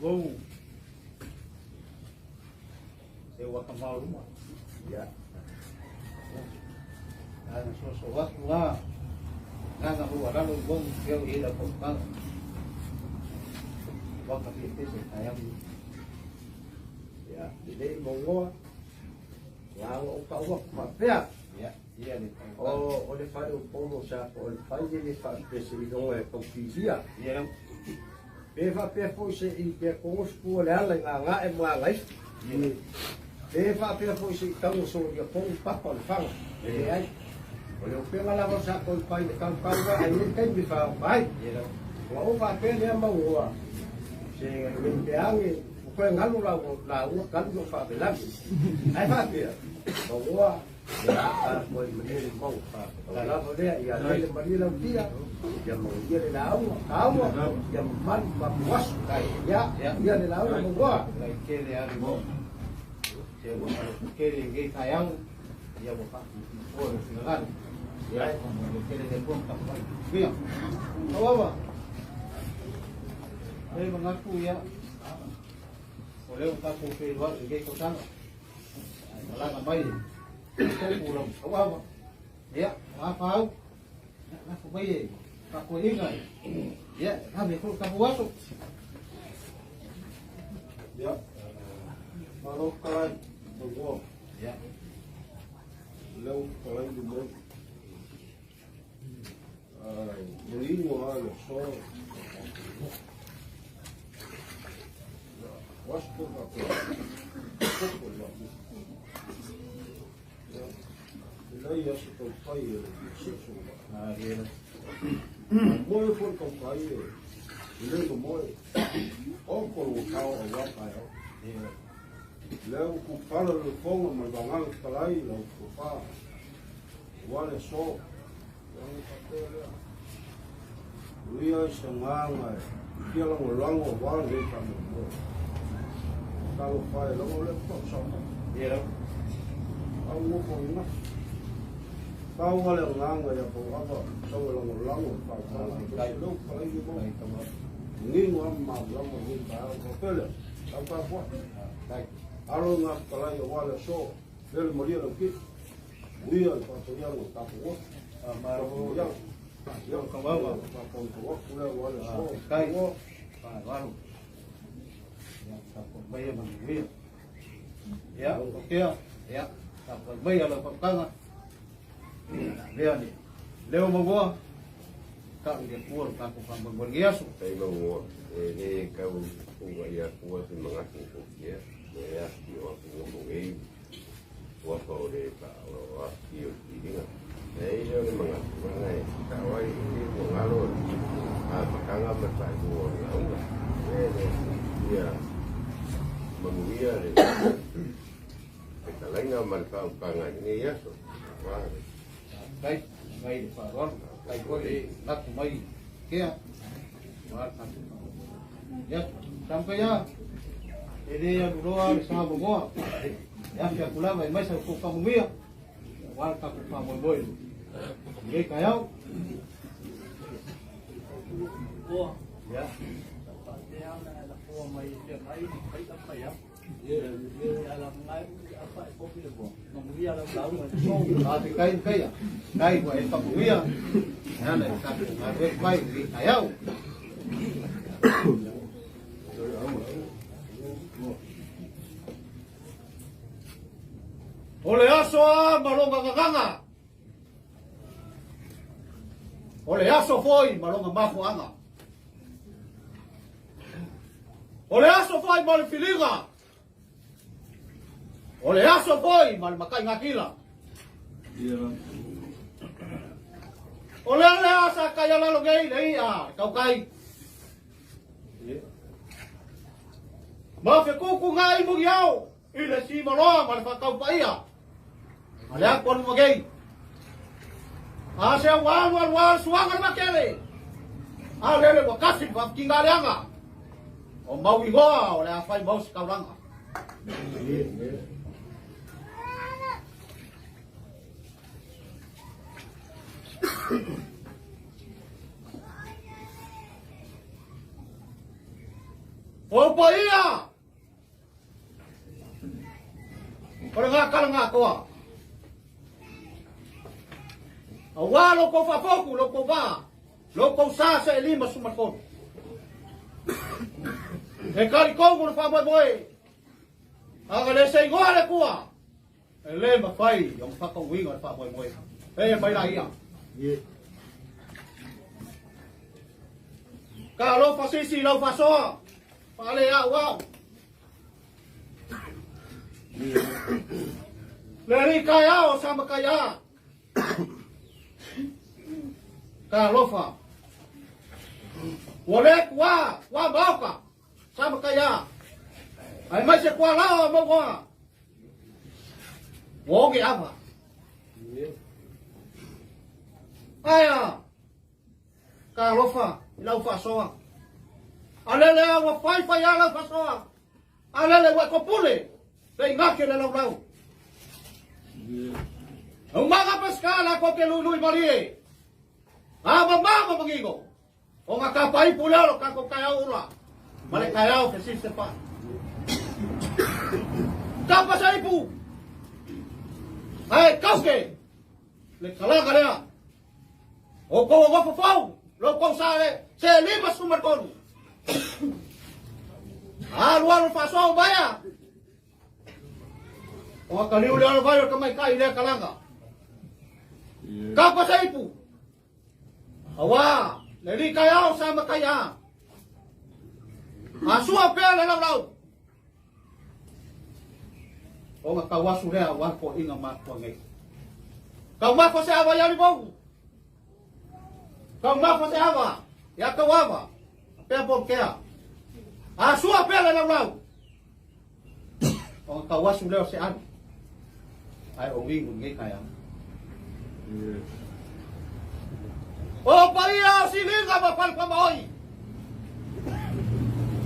Lou. Se ua ka mauluma. Ia. Ana so so aku a. Nganga hua ralo i wong peo i lau whautanga. Waka fia pese kai au. Ia, lelei mogoa. Laga o kau aku faapea. Ia, ia le O le fale o polo sa o le fai le faapese i loga e taufilia. Ia lava. Pe faapea foi se i pea kongo sipua le ala i gagaʻe ma gagaifo. Pe faapea foi se i tago solia pogu papa o le faga. E leai. O le upega lava sa koi pai le kaukau ai le taimi faaoga ai. Ia lava. Ua ou faapea lea mauoa. Se le peage o koe galu lau lauga kalu lo faavelave. Ae faapea. Mauoa. Ia a koe manie le mau. La lava lea ia lele malie lau tia. Ia mauia le lauga. Kauga. Ia mamalu mapuasu. Ia ia le lauga mauoa. Lai kele ali mo. Se ua kele ngai kai au. Ia ua faapupu o le finagalo. Ia, le kele le kuang ka whai. Ia. Kawawa. E mangaku ia. O leo tatou whenua i ngai kausanga. Ai malaga mai. Topu lau kawawa. Ia, ngā whau. Ngā whai e. Ka koe inga. Ia, ngā me kuru tapu aso. Ia. Malo kalai mogoa. Ia. Leo kalai le mo. Ai, mo a le so. Wasko ka ko. Ko la. Ia. Lei aso tau pai e se so. Ah, ia. Moe foi kau kai e. Le no moe. O ko lo kau o wa kai o. Ia. Leo ku pala le fonga ma vanganga kalai lau ko fa. Wa le so. Ia ka te lea. Uia i se nganga e. Kia lango lango wa le ka mo mo. Talo whai lango le ko sa mo. Ia. Au mo ko ina. Pau wale nganga ia ko ava sa lango lango pa pa. Kai lo kalai mo. Lai kawa. Ngingo a ma lango ni pa ko pele. Tau pa po. Kai. Alo ngā kalai o wale so. Lele maria lau ki. Uia i pato ia ngo tapo wa. Maro. Ia. Ia Kawawa. Pa ko ko wa kule wale so. Kai. Wa. Whāwaro. Ia, tapuai maia ma manuia. Ia, Kea, ia, tapuai maia lau faautaga. Ia, avea le leo mauoa, tau i le Atua lo tatou faamoemoe i lenei aso. Tai mauoa, e le tau uga ia atua se magatu o Kea, le afi o atu mo ngei, ua pa o le pa o afi o tiliga. E ile o le magatu, mana e tau ai i mo ngalo, a pakanga ma tai mo o le unga. E le ia manuia le fetalaina ma le faautaga i lenei aso. Wa. Kai, mai le faaaloalo, kai foi le latu mai Kea, ua le tatou faamoemoe. Ia, taumafai lava, e le aluloa le sa momoa, e afi atu lava e mai sa outou faamanuia, aua le tatou faamoemoe i lenei taeao. Ia. Faafetai Mikaia, tai ua e faamanuia, e ala i le tatou galuega mai i lenei taeao. O le aso a ma lona gagaga, o le aso foi ma lona mafuaaga, o le aso foi ma le filiga, o le aso foi ma le mataigatila. O le alea sa kai alalo nei le ia le tautai. Ma fekuku ngai muri ao i le simaloa ma le whakaupaia. Ma le aku alu magei. A se au alu alu alu suanga le makele. A lele ua kasi le whawhikinga leanga. O mau ingoa o le a whai mau se kaulanga. O paia! O le ngā kala ngā koa. A wā lo kou whafoku, lo kou wā, lo kou sa se e lima sumatonu. E kari kou mo le whamoemoe. Aga le se ingoa le kua. E le mawhai o mwhakauinga le whamoemoe. E mai la ia. Ka alofa sisi lau fasoa. Whale au au. Le ri kai ao sa makai a. Ka alofa. Ua le kua, kua maoka, sa makai a. Ai mai se kua lao mau hoa. Ua oge ava. Aia, ka alofa i lau faasoa. Alele a ua fai fai a lau faasoa. Alele ua kopule, le ingake le laulau. Umaga pesca la ko ke lui marie. A mama mangigo. O nga ka pai pulalo ka ko kai ula. Male kai au ke sise pa. Ka pa sai pu. Ai kauke. Le kalaga lea. O ko ngo fofau, lo ko sa le se lima sumarkonu. Alu alu faso baya. O ka liu le alu vai o ka mai kai le kalanga. Ka pa sai pu. Awa, le ri kai au sa ma kai a. Asua pe le lau lau. O nga kawasu lea wa ko inga ma ko ngai. Kau ma ko se awa ya li bou. Kau ma ko se awa ya kau awa. Pe po kea. Asua pe le lau lau. O nga kawasu lea se alu. Ai o wingu ngai kai a. O paia o silinga ma pal pa moi.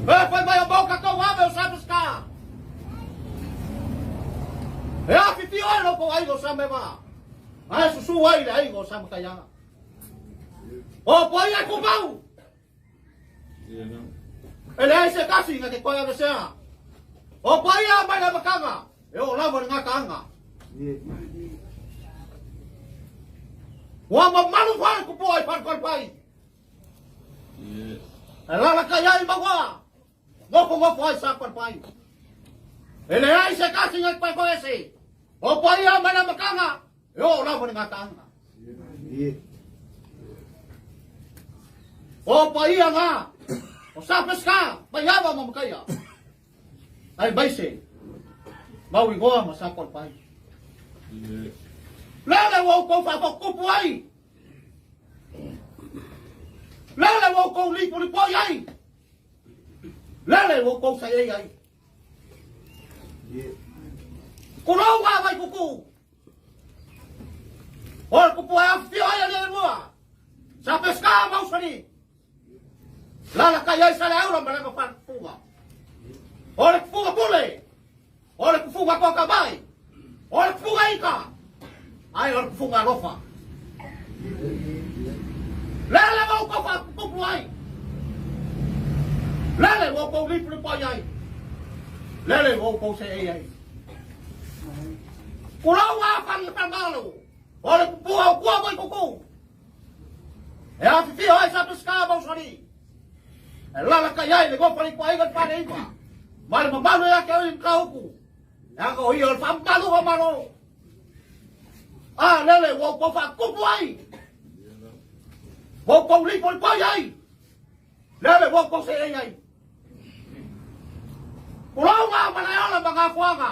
E pai mai o boca kau ave o sabes ka. E a fifi oi lo ko ai go sa me va. Ai susu ai le ai go sa makaya. O paia ku mau. E le se kasi nga ke koia ve sea. O paia mai le makanga. E o lava le ngakanga. Ua mamalu fai ku poi fai fai fai. E lala kai ai maua. Gofogofo ai sa pai. E leai se tasi na e ese. O paia mai le amataga, e oo lava i le gataaga. O paia na, o sa Peseta, Maiava ma Mataia. Aemaise, Mauigoa ma sa Pai. Lele ua outou faafotutupu ai. Lele ua outou lipolipoi ai. Lele ua outou saiei ai. Kulou ngā vai kuku. O le kupu ai awhio ai ali lua. Sa Peseta mausani. Lala kai ai sa le aura ma le kufuga. O le kufuga pule. O le kufuga koka mai. O le kufuga ika. Ai o le kufuga alofa. Lele ua outou faaputupu ai. Lele ua outou lipolipoi ai. Lele ua outou seei ai. Kulou a whangalu. O le pupua o kua mai kuku. E awhiwhio ai sa Peseta mausani. E lala kai ai le gofa i kwa iga pare iwa. Ma le mamalu e ake o i mkauku. E aka o ia o le whammalu wa malo. A lele ua outou faakupu ai. Ua outou lipolipoi ai. Lele ua outou seei ai. Kulauga malaeola ma gafuaga.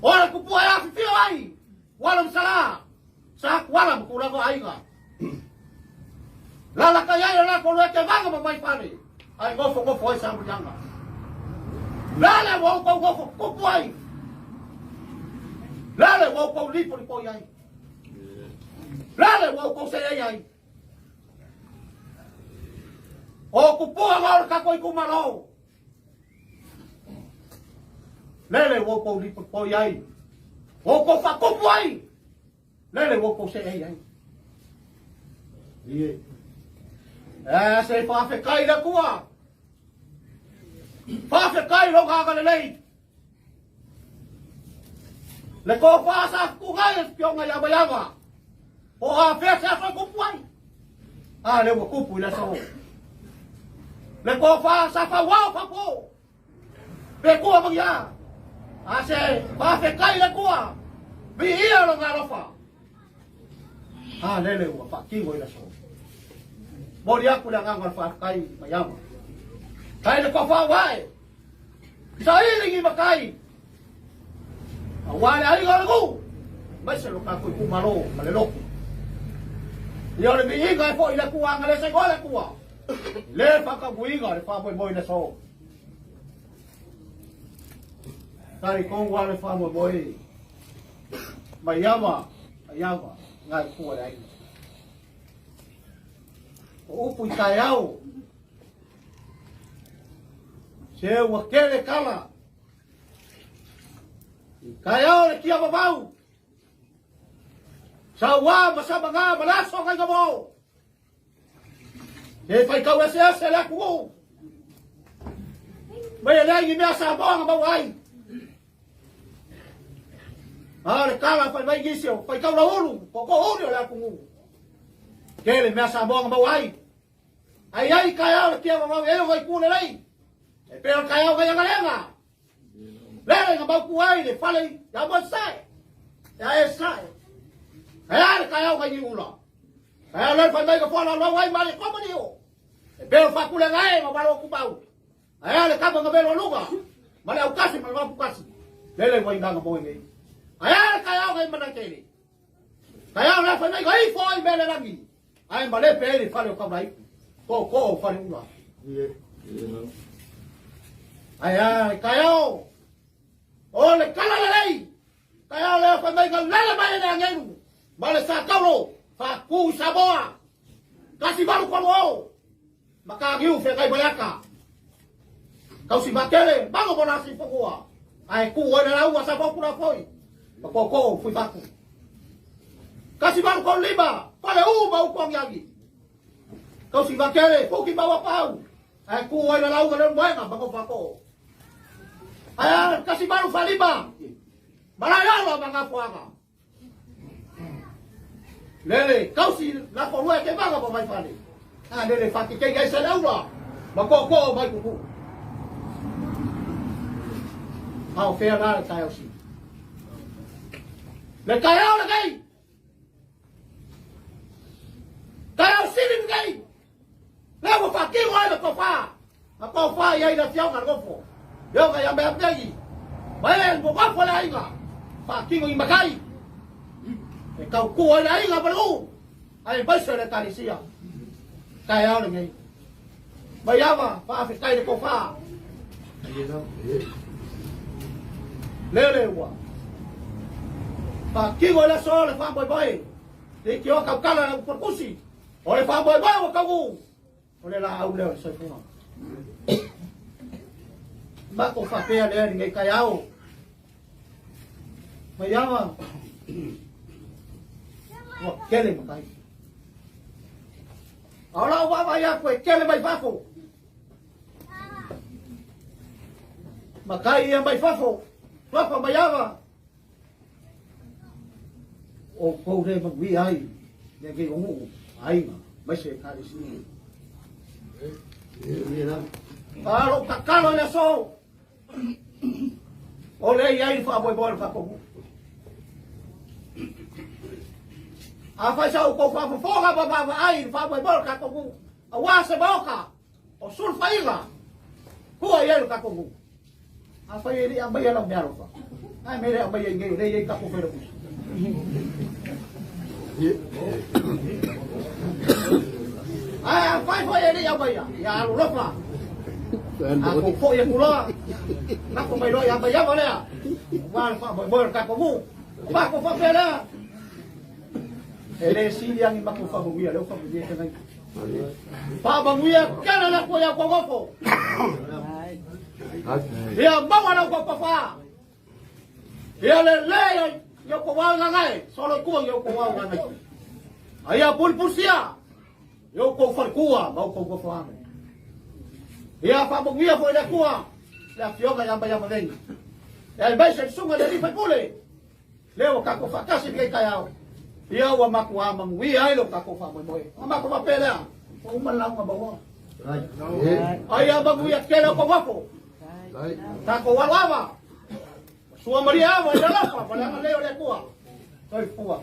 O le kupua e afifio ai. Wala msala. Sa kuala ma kulaga aiga. Lala kai ai la ko le ke vaga ma mai fale. Ai gofo gofo ai sa mulianga. Lele ua outou gofo kupu ai. Lele ua outou lipolipoi ai. Lele ua outou seei ai. O kupua ngā o le kako i kumalo. Lele ua outou lipolipoi ai. Ua outou faakupu ai. Lele ua outou seei ai. E se faafetai le Atua. Faafetai lou agalelei. Le tofa sa futugai e fioga ia Maiava. O afea se aso e kupu ai. A le ua kupu i le aso. Le tofa sa fauao fapo. Pe kua mangia. A se faafetai le Atua. Viia lona alofa. A lele ua faatino i le aso. Moli aku le agaga o le faafetai Maiava. Tai le tofa uae. Saili ni makai. Aua le aiga o le nuu. Mai se lo tatou itumalo ma le lotu. Ia o le viiga e foʻi le Atua agalesa igoa le Atua. Le faatautuiga le faamoemoe i le aso. Talitonu lava le faamoemoe. Maiava, maiava, ngai kua le aiga. O upu i taeao. Se ua kele tala. I taeao le tia vavau. Sauā ma samagā ma le aso gaiga mo. Se faitau eseese le atunuu. Mai e leai ni mea Samoa na maua ai. A le tala fai mai nisi o faitau laulu, ko uli o le atunuu. Tele mea Samoa na maua ai. Ai ai taeao le tia vavau e o vai ku lelei. E pea o taeao gai agalega. Lele na mauku ai le fale ia mo sae. Ia e sae. Ai ai le taeao gai ni ula. Ai le fai mai ka fola lau ai ma le komani o. E pea o fakule ngai ma malo ku pau. Ai ai le kapa nga velo luga. Ma le aukasi ma le mapukasi. Lele wa inanga mo nei. Ai ai le taeao gai mana tele. Taeao le fai mai ka ifo ai mele rangi. Ai ma le pe le fale o kaulai. Ko ko o fale ula. Ai ai taeao. O le kala lelei. Taeao le fai mai ka lele mai le angelu. Ma le sa kaulo. Fa ku Samoa. Kasi valu kolu o. Maka giu fe kai bayaka. Kau si makele, bango bona si fokua. Ai ku o na ua sa foku na foi. Ma ko ko fui faku. Kasi valu kolu lima. Pale u ma u kong yagi. Kau si makele, fuki mawa pau. Ai ku o na ua le moenga ma ko fako. Ai kasi valu falima. Malaya ma nga fuanga. Lele, kau si la forua ke vaga pa mai fale. A lele faki ke gai sa laura. Ma ko mai ku. Au fea la le taeao sili. Le taeao le kai. Taeao sili le kai. Le ua faatino ai le tofā. Na tofā i ai le afioga le nofo. Ioga ia mea nei. Ma e mo gafo le aiga. Faatino i matai. E tautua ai le aiga ma le uu. Ai maise le ekalesia. Taeao lenei. Mai ava faafetai le tofā. Lele ua. Faatino i le aso le faamoemoe. Le itioa tautala le upolukusi. O le faamoemoe ua taunuu. O le laau lea o le soifuaga. Matou faapea lea lenei taeao. Mai ava ua tele matai. A o lau vaavaai atu e tele mai fafo. Matai ia mai fafo. Fafo mai ava. O kou le manuia ai lenei o nuu aiga mai se ekalesia. A lou tatalo i le aso o le i ai le faamoemoe o le tatou nuu. Afai sa outou faafofoga ma vaavaai i le faamoemoe o le tatou nuu, aua se maota o sulufaiga tua i ai le tatou nuu. Afai e le i aumaia lau meaalofa, ae mea le aumaia i nei o lea e i ai tatou failautusi. Ae afai foi e le i aumaia, ia alolofa. A tou foi atu loa, lafo mai loa ia Maiava lea, aua le faamoemoe o le tatou nuu. O matou faapea lea, e le sili lava ni matou faamanuia, lea ua faamanuia tele ai. Faamanuia tele le Atua ia outou nofo. Ia maua la outou tofa. Ia lelei ia outou ao gagae, solo i tua ia outou ao gagae. A ia pulipusia ia outou faletua ma outou nofoaga. Ia faamanuia foi le Atua le afioga ia Maiava nei. Aemaise le susuga i le alii faipule. Lea ua tatou faatasi i lenei taeao, ia ua matuā manuia ai lo tatou faamoemoe. Ona matou faapea lea, ua uma le lauga maua. Ai ia manuia tele o tou nofo. Tatou alo ava, sua maria ava i le alofa ma le agalelei o le Atua. Soifua.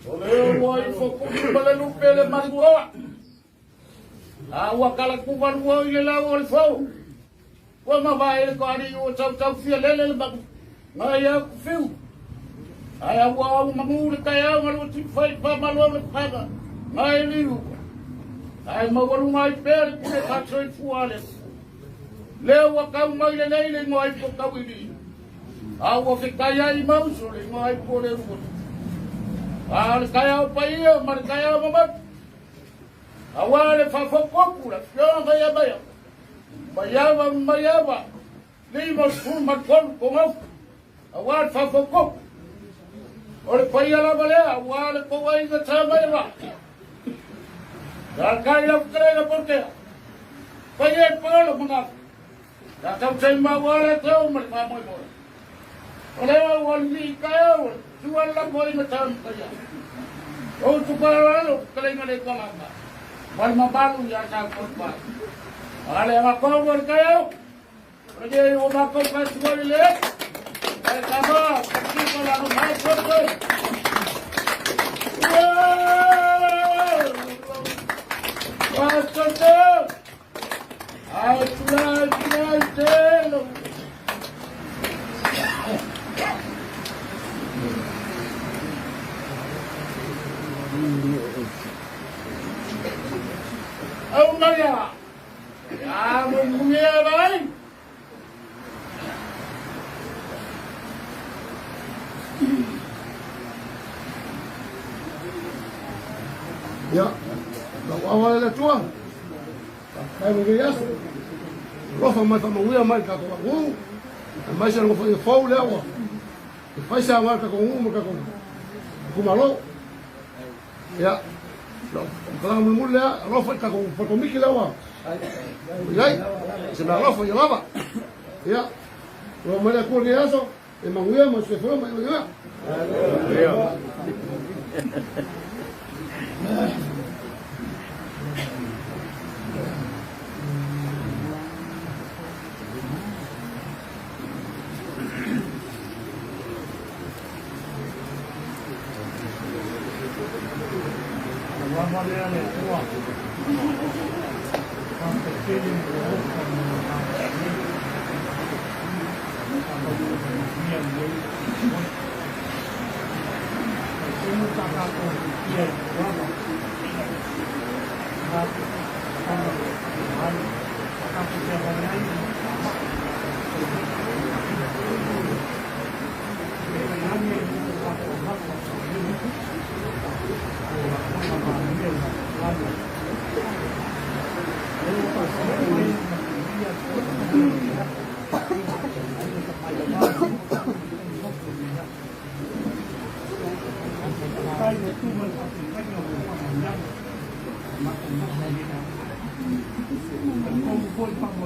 O le ua ifo kuku ma le lupe le matuoa. A ua kala kuvalua i le lau o le fou. Ua mavae le koali ua tautaufia lele le maku. Ngai au kufiu. Ai au au mamu le taeao nga lua tifai whamalo le paga. Ngai liu. Ai mawalu ngai pea le pule katsoi fua le. Lea ua kau mai lenei le igoa ipu o Tauiliili. A ua fetai ai ma uso le igoa ipu o Leulumotu. A o le taeao paia ma le taeao mamalu. Aua le faafotuopu le afioga ia Maia. Maiava ma Maiava, 53 Togaufa. Aua le faafotuopu. O le paia lava lea, aua le tou aiga sa mai la. Sa kai lau fetalaiga Polokea. Paia i Paolo ma Gafa. Sa tausai maua le teo ma le faamoemoe. O lea ua lilii taeao, sua le lako aiga sa mataia. O utu faaaloalo, fetalaiga le kalama. Ma le mamalu ia sa kopa. A le agakogo o le taeao. O le nei ua matou faatuai le. Ai kama, kakika la no mai koe. Ai tulai tulai telo. Au maia. Ya mo mungia vai. Ia, lau awa le Atua, faafetai mo lenei aso. Alofa mai faamanuia mai le tatou atunuu, aemaise le nofoaiga fou lea ua e fai se aoga i le tatou nuu ma le tatou itumalo. Ia, lau faamatalaga mulimuli lea, alofa i le tatou falekomiti lea ua i ai, se mea alofa ia lava. Ia, ua mai le Atua i lenei aso, e manuia ma le soifua ma ia manuia. Lava lea le Atua. Faafetele le ofa ma le matou. Faamanuia lenei. Tino ta tatou ia i lava. Ngā tama ai tatou te ai E nani e o tatou mata sa ni. O la tama ma ni la lana. E o ta sa mai ma ia Tai o tu mai pa te kai o pa mai ma ko ma ni na. Ko foi pa mo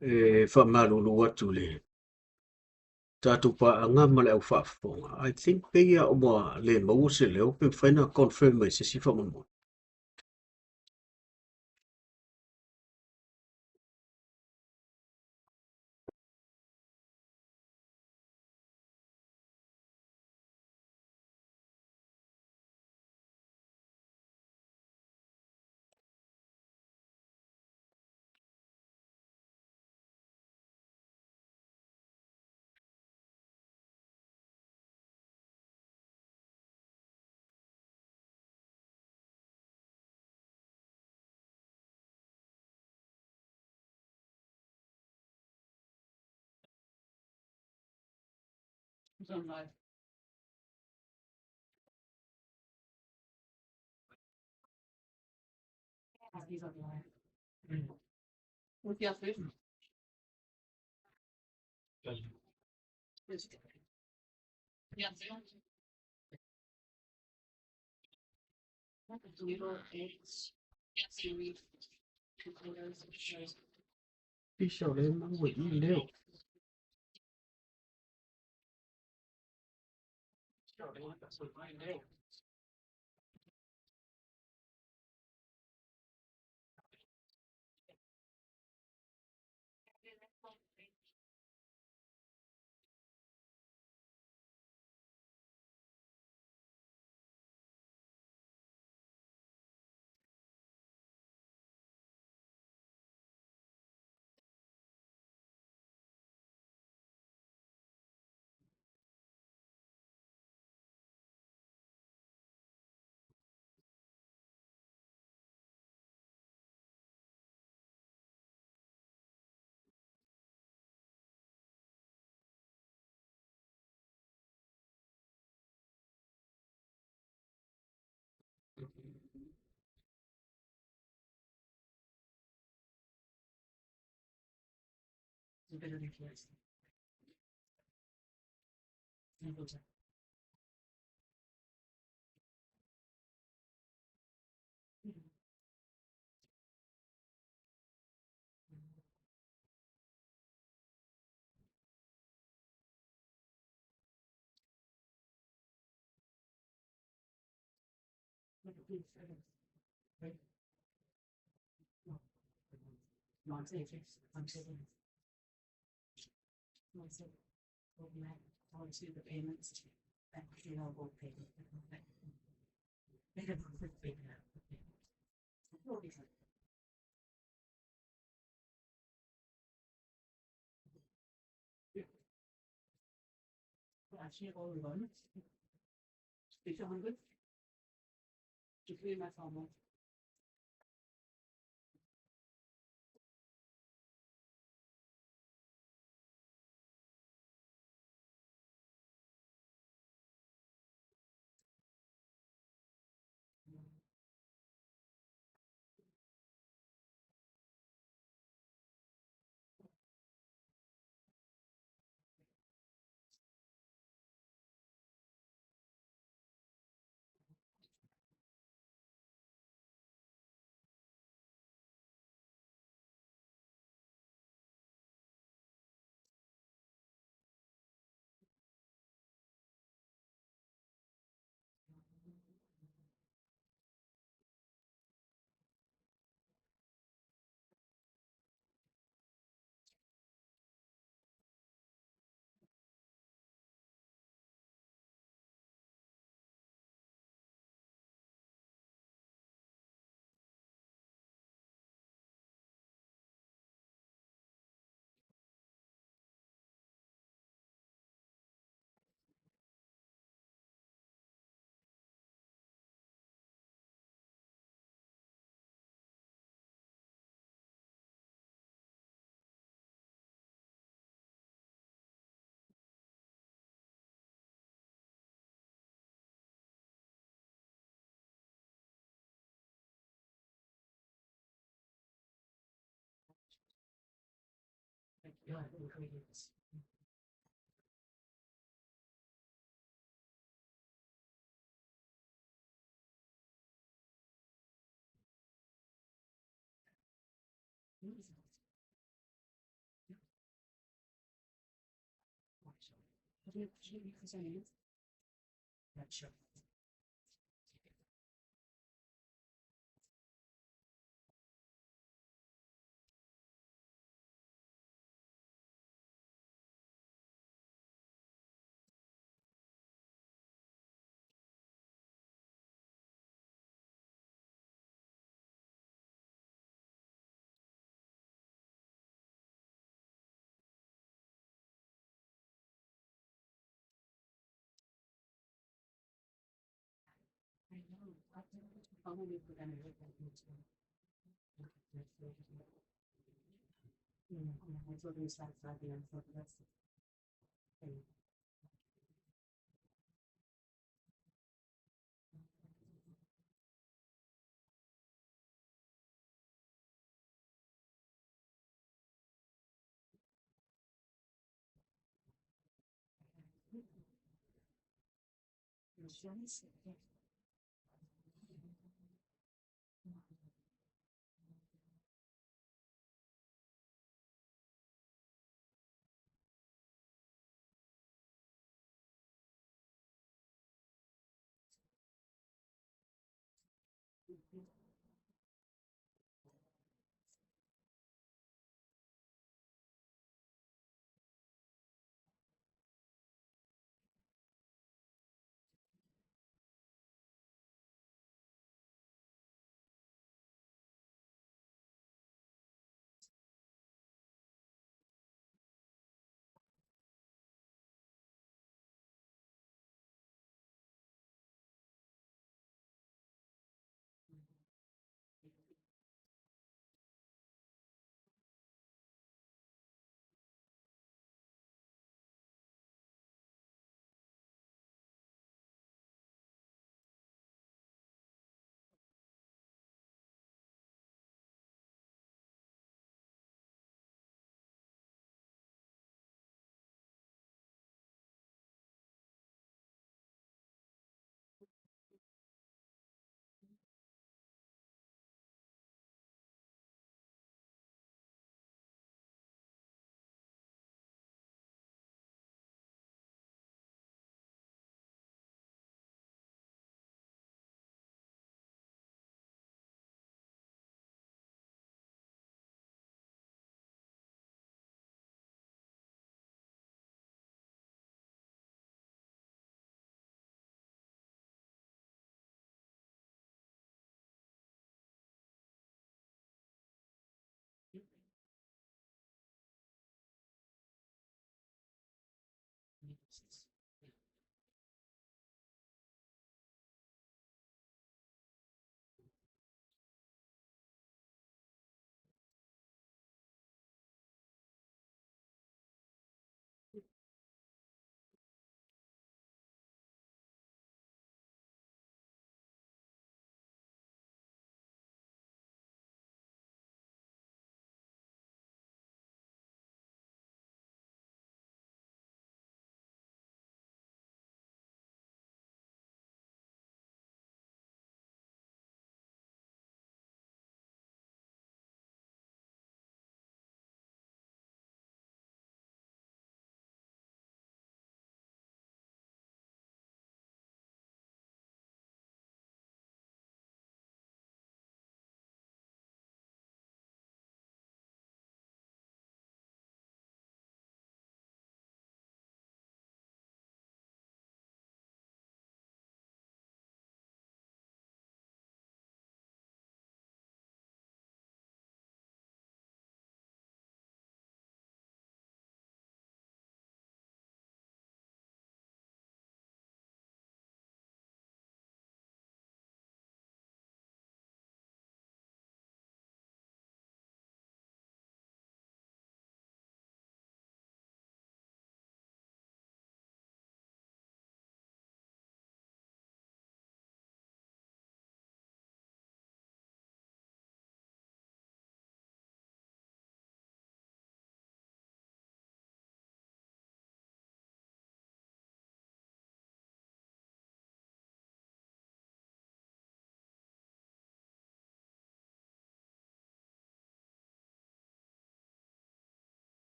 E faamalulu atu i le tatou paaga ma le au faafofoga. I think pei lava ua le maua se leo pe mafai ona confirm mai e se isi faamolemole. Pisa o lea e maua i i le leo.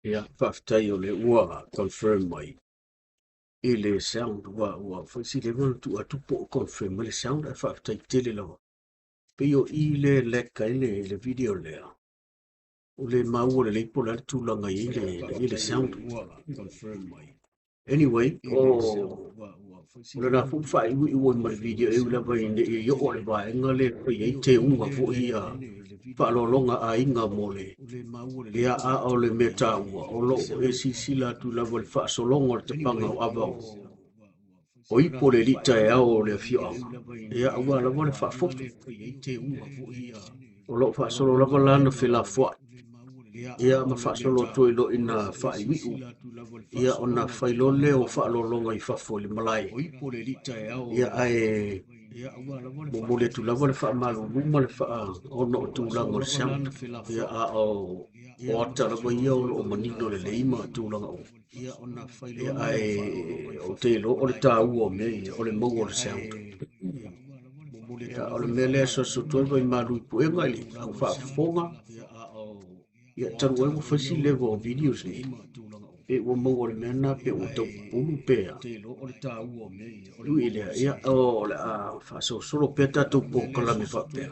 Ia, faafetai o lea ua confirm mai i le sound ua fai si leva ona tuu atu po o confirm mai le sound ae faafetai tele lava. Pei o i le lag ai le video lea. O le maua lelei po o le a le tulaga i ai le sound ua confirm mai. Anyway, o lena foi faaiuiu ai ma le video e ui lava ina ne i oo i le vaega lea e fai ai teuga foi ia faaaloaloga a aiga mo le ia a o le mea taua o lo o e silasila atu lava i le faasologa o le tapaga o ava o ipu o le alii taeao o le afioaga ia aua lava le faafoto. O lo o faasolo lava lana felafoai ia ma faasolo atu ai loa ina faaiuiu ia ona fai loa lea o faaaloaloga i fafo i le malae ia ae momoli atu lava le faamalulu ma le faa ona o tulaga o le sound ia a o ata lava ia o lo o manino lelei ma tulaga uma ia ae ou te iloa o le taua o mea ia o le maua o le sound. Ia, o le mea lea e asuasu atu ai vaimalu i puega i le au faafofoga ia talu ai ua fai si leva o videos nei pe ua maua le mea lena pe ua tau pupulu pe a. Ui i lea, ia o le a faasolosolo pea tatou polokalame faapea.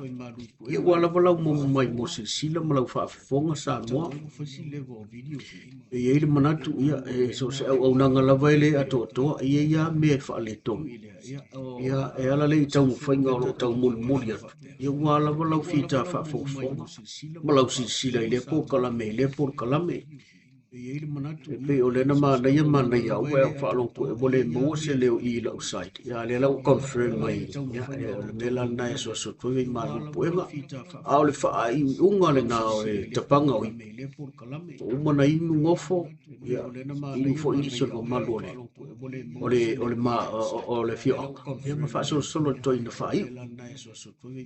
Ia ua lava lau momo mai mo silasila ma lau faafofoga Samoa. E i ai le manatu, ia, e so o se auaunaga lava e le atoatoa, e i ai lava mea e faaletonu. Ia, e ala lea i taumafaiga o lo o taumolimoli atu, ia ua lava lau fita faafogafoga ma lau silasila i lea polokalame, i lea polokalame. E pei o lea na manaia manaia au ae faalogo ua le maua se leo i lau side. Ia lea la ua confirm mai, ia o le mea la lena e asuasu atu ai malu puega. A o le faaiuiuga lena o le tapaga o ipu. Ua uma na inu gofo, ia inu foi nisi o le mamalu o le afioaga. Ia ma faasolosolo le toeaina faaiu.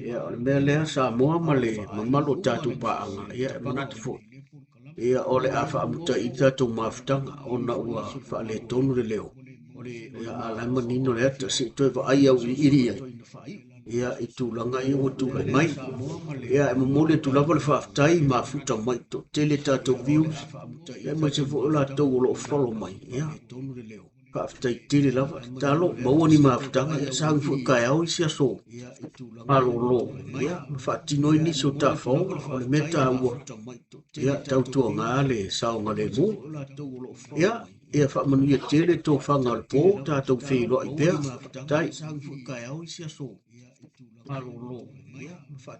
Ia o le mea lea Samoa ma le mamalu o tatou paaga, ia e manatu foi. Ia o le a faamuta i tatou mafutaga ona ua faaletonu le leo. Ia a la e manino le ata se i toe vaai au iliili ai. Ia i tulaga ia ua tulai mai. Ia e momoli atu lava le faafetai mafuta mai toatele tatou views. Ia aemaise foi o latou o lo o follow mai. Ia faafetai tele lava. Tatalo maua ni mafutaga ia sauni foi taeao isi aso malolo. Ia ma faatino ai nisi o tafaoga o le mea taua. Ia tautuaga le saogalemu. Ia ia faamanuia tele tofaga o le po tatou feiloai pea. Faafetai.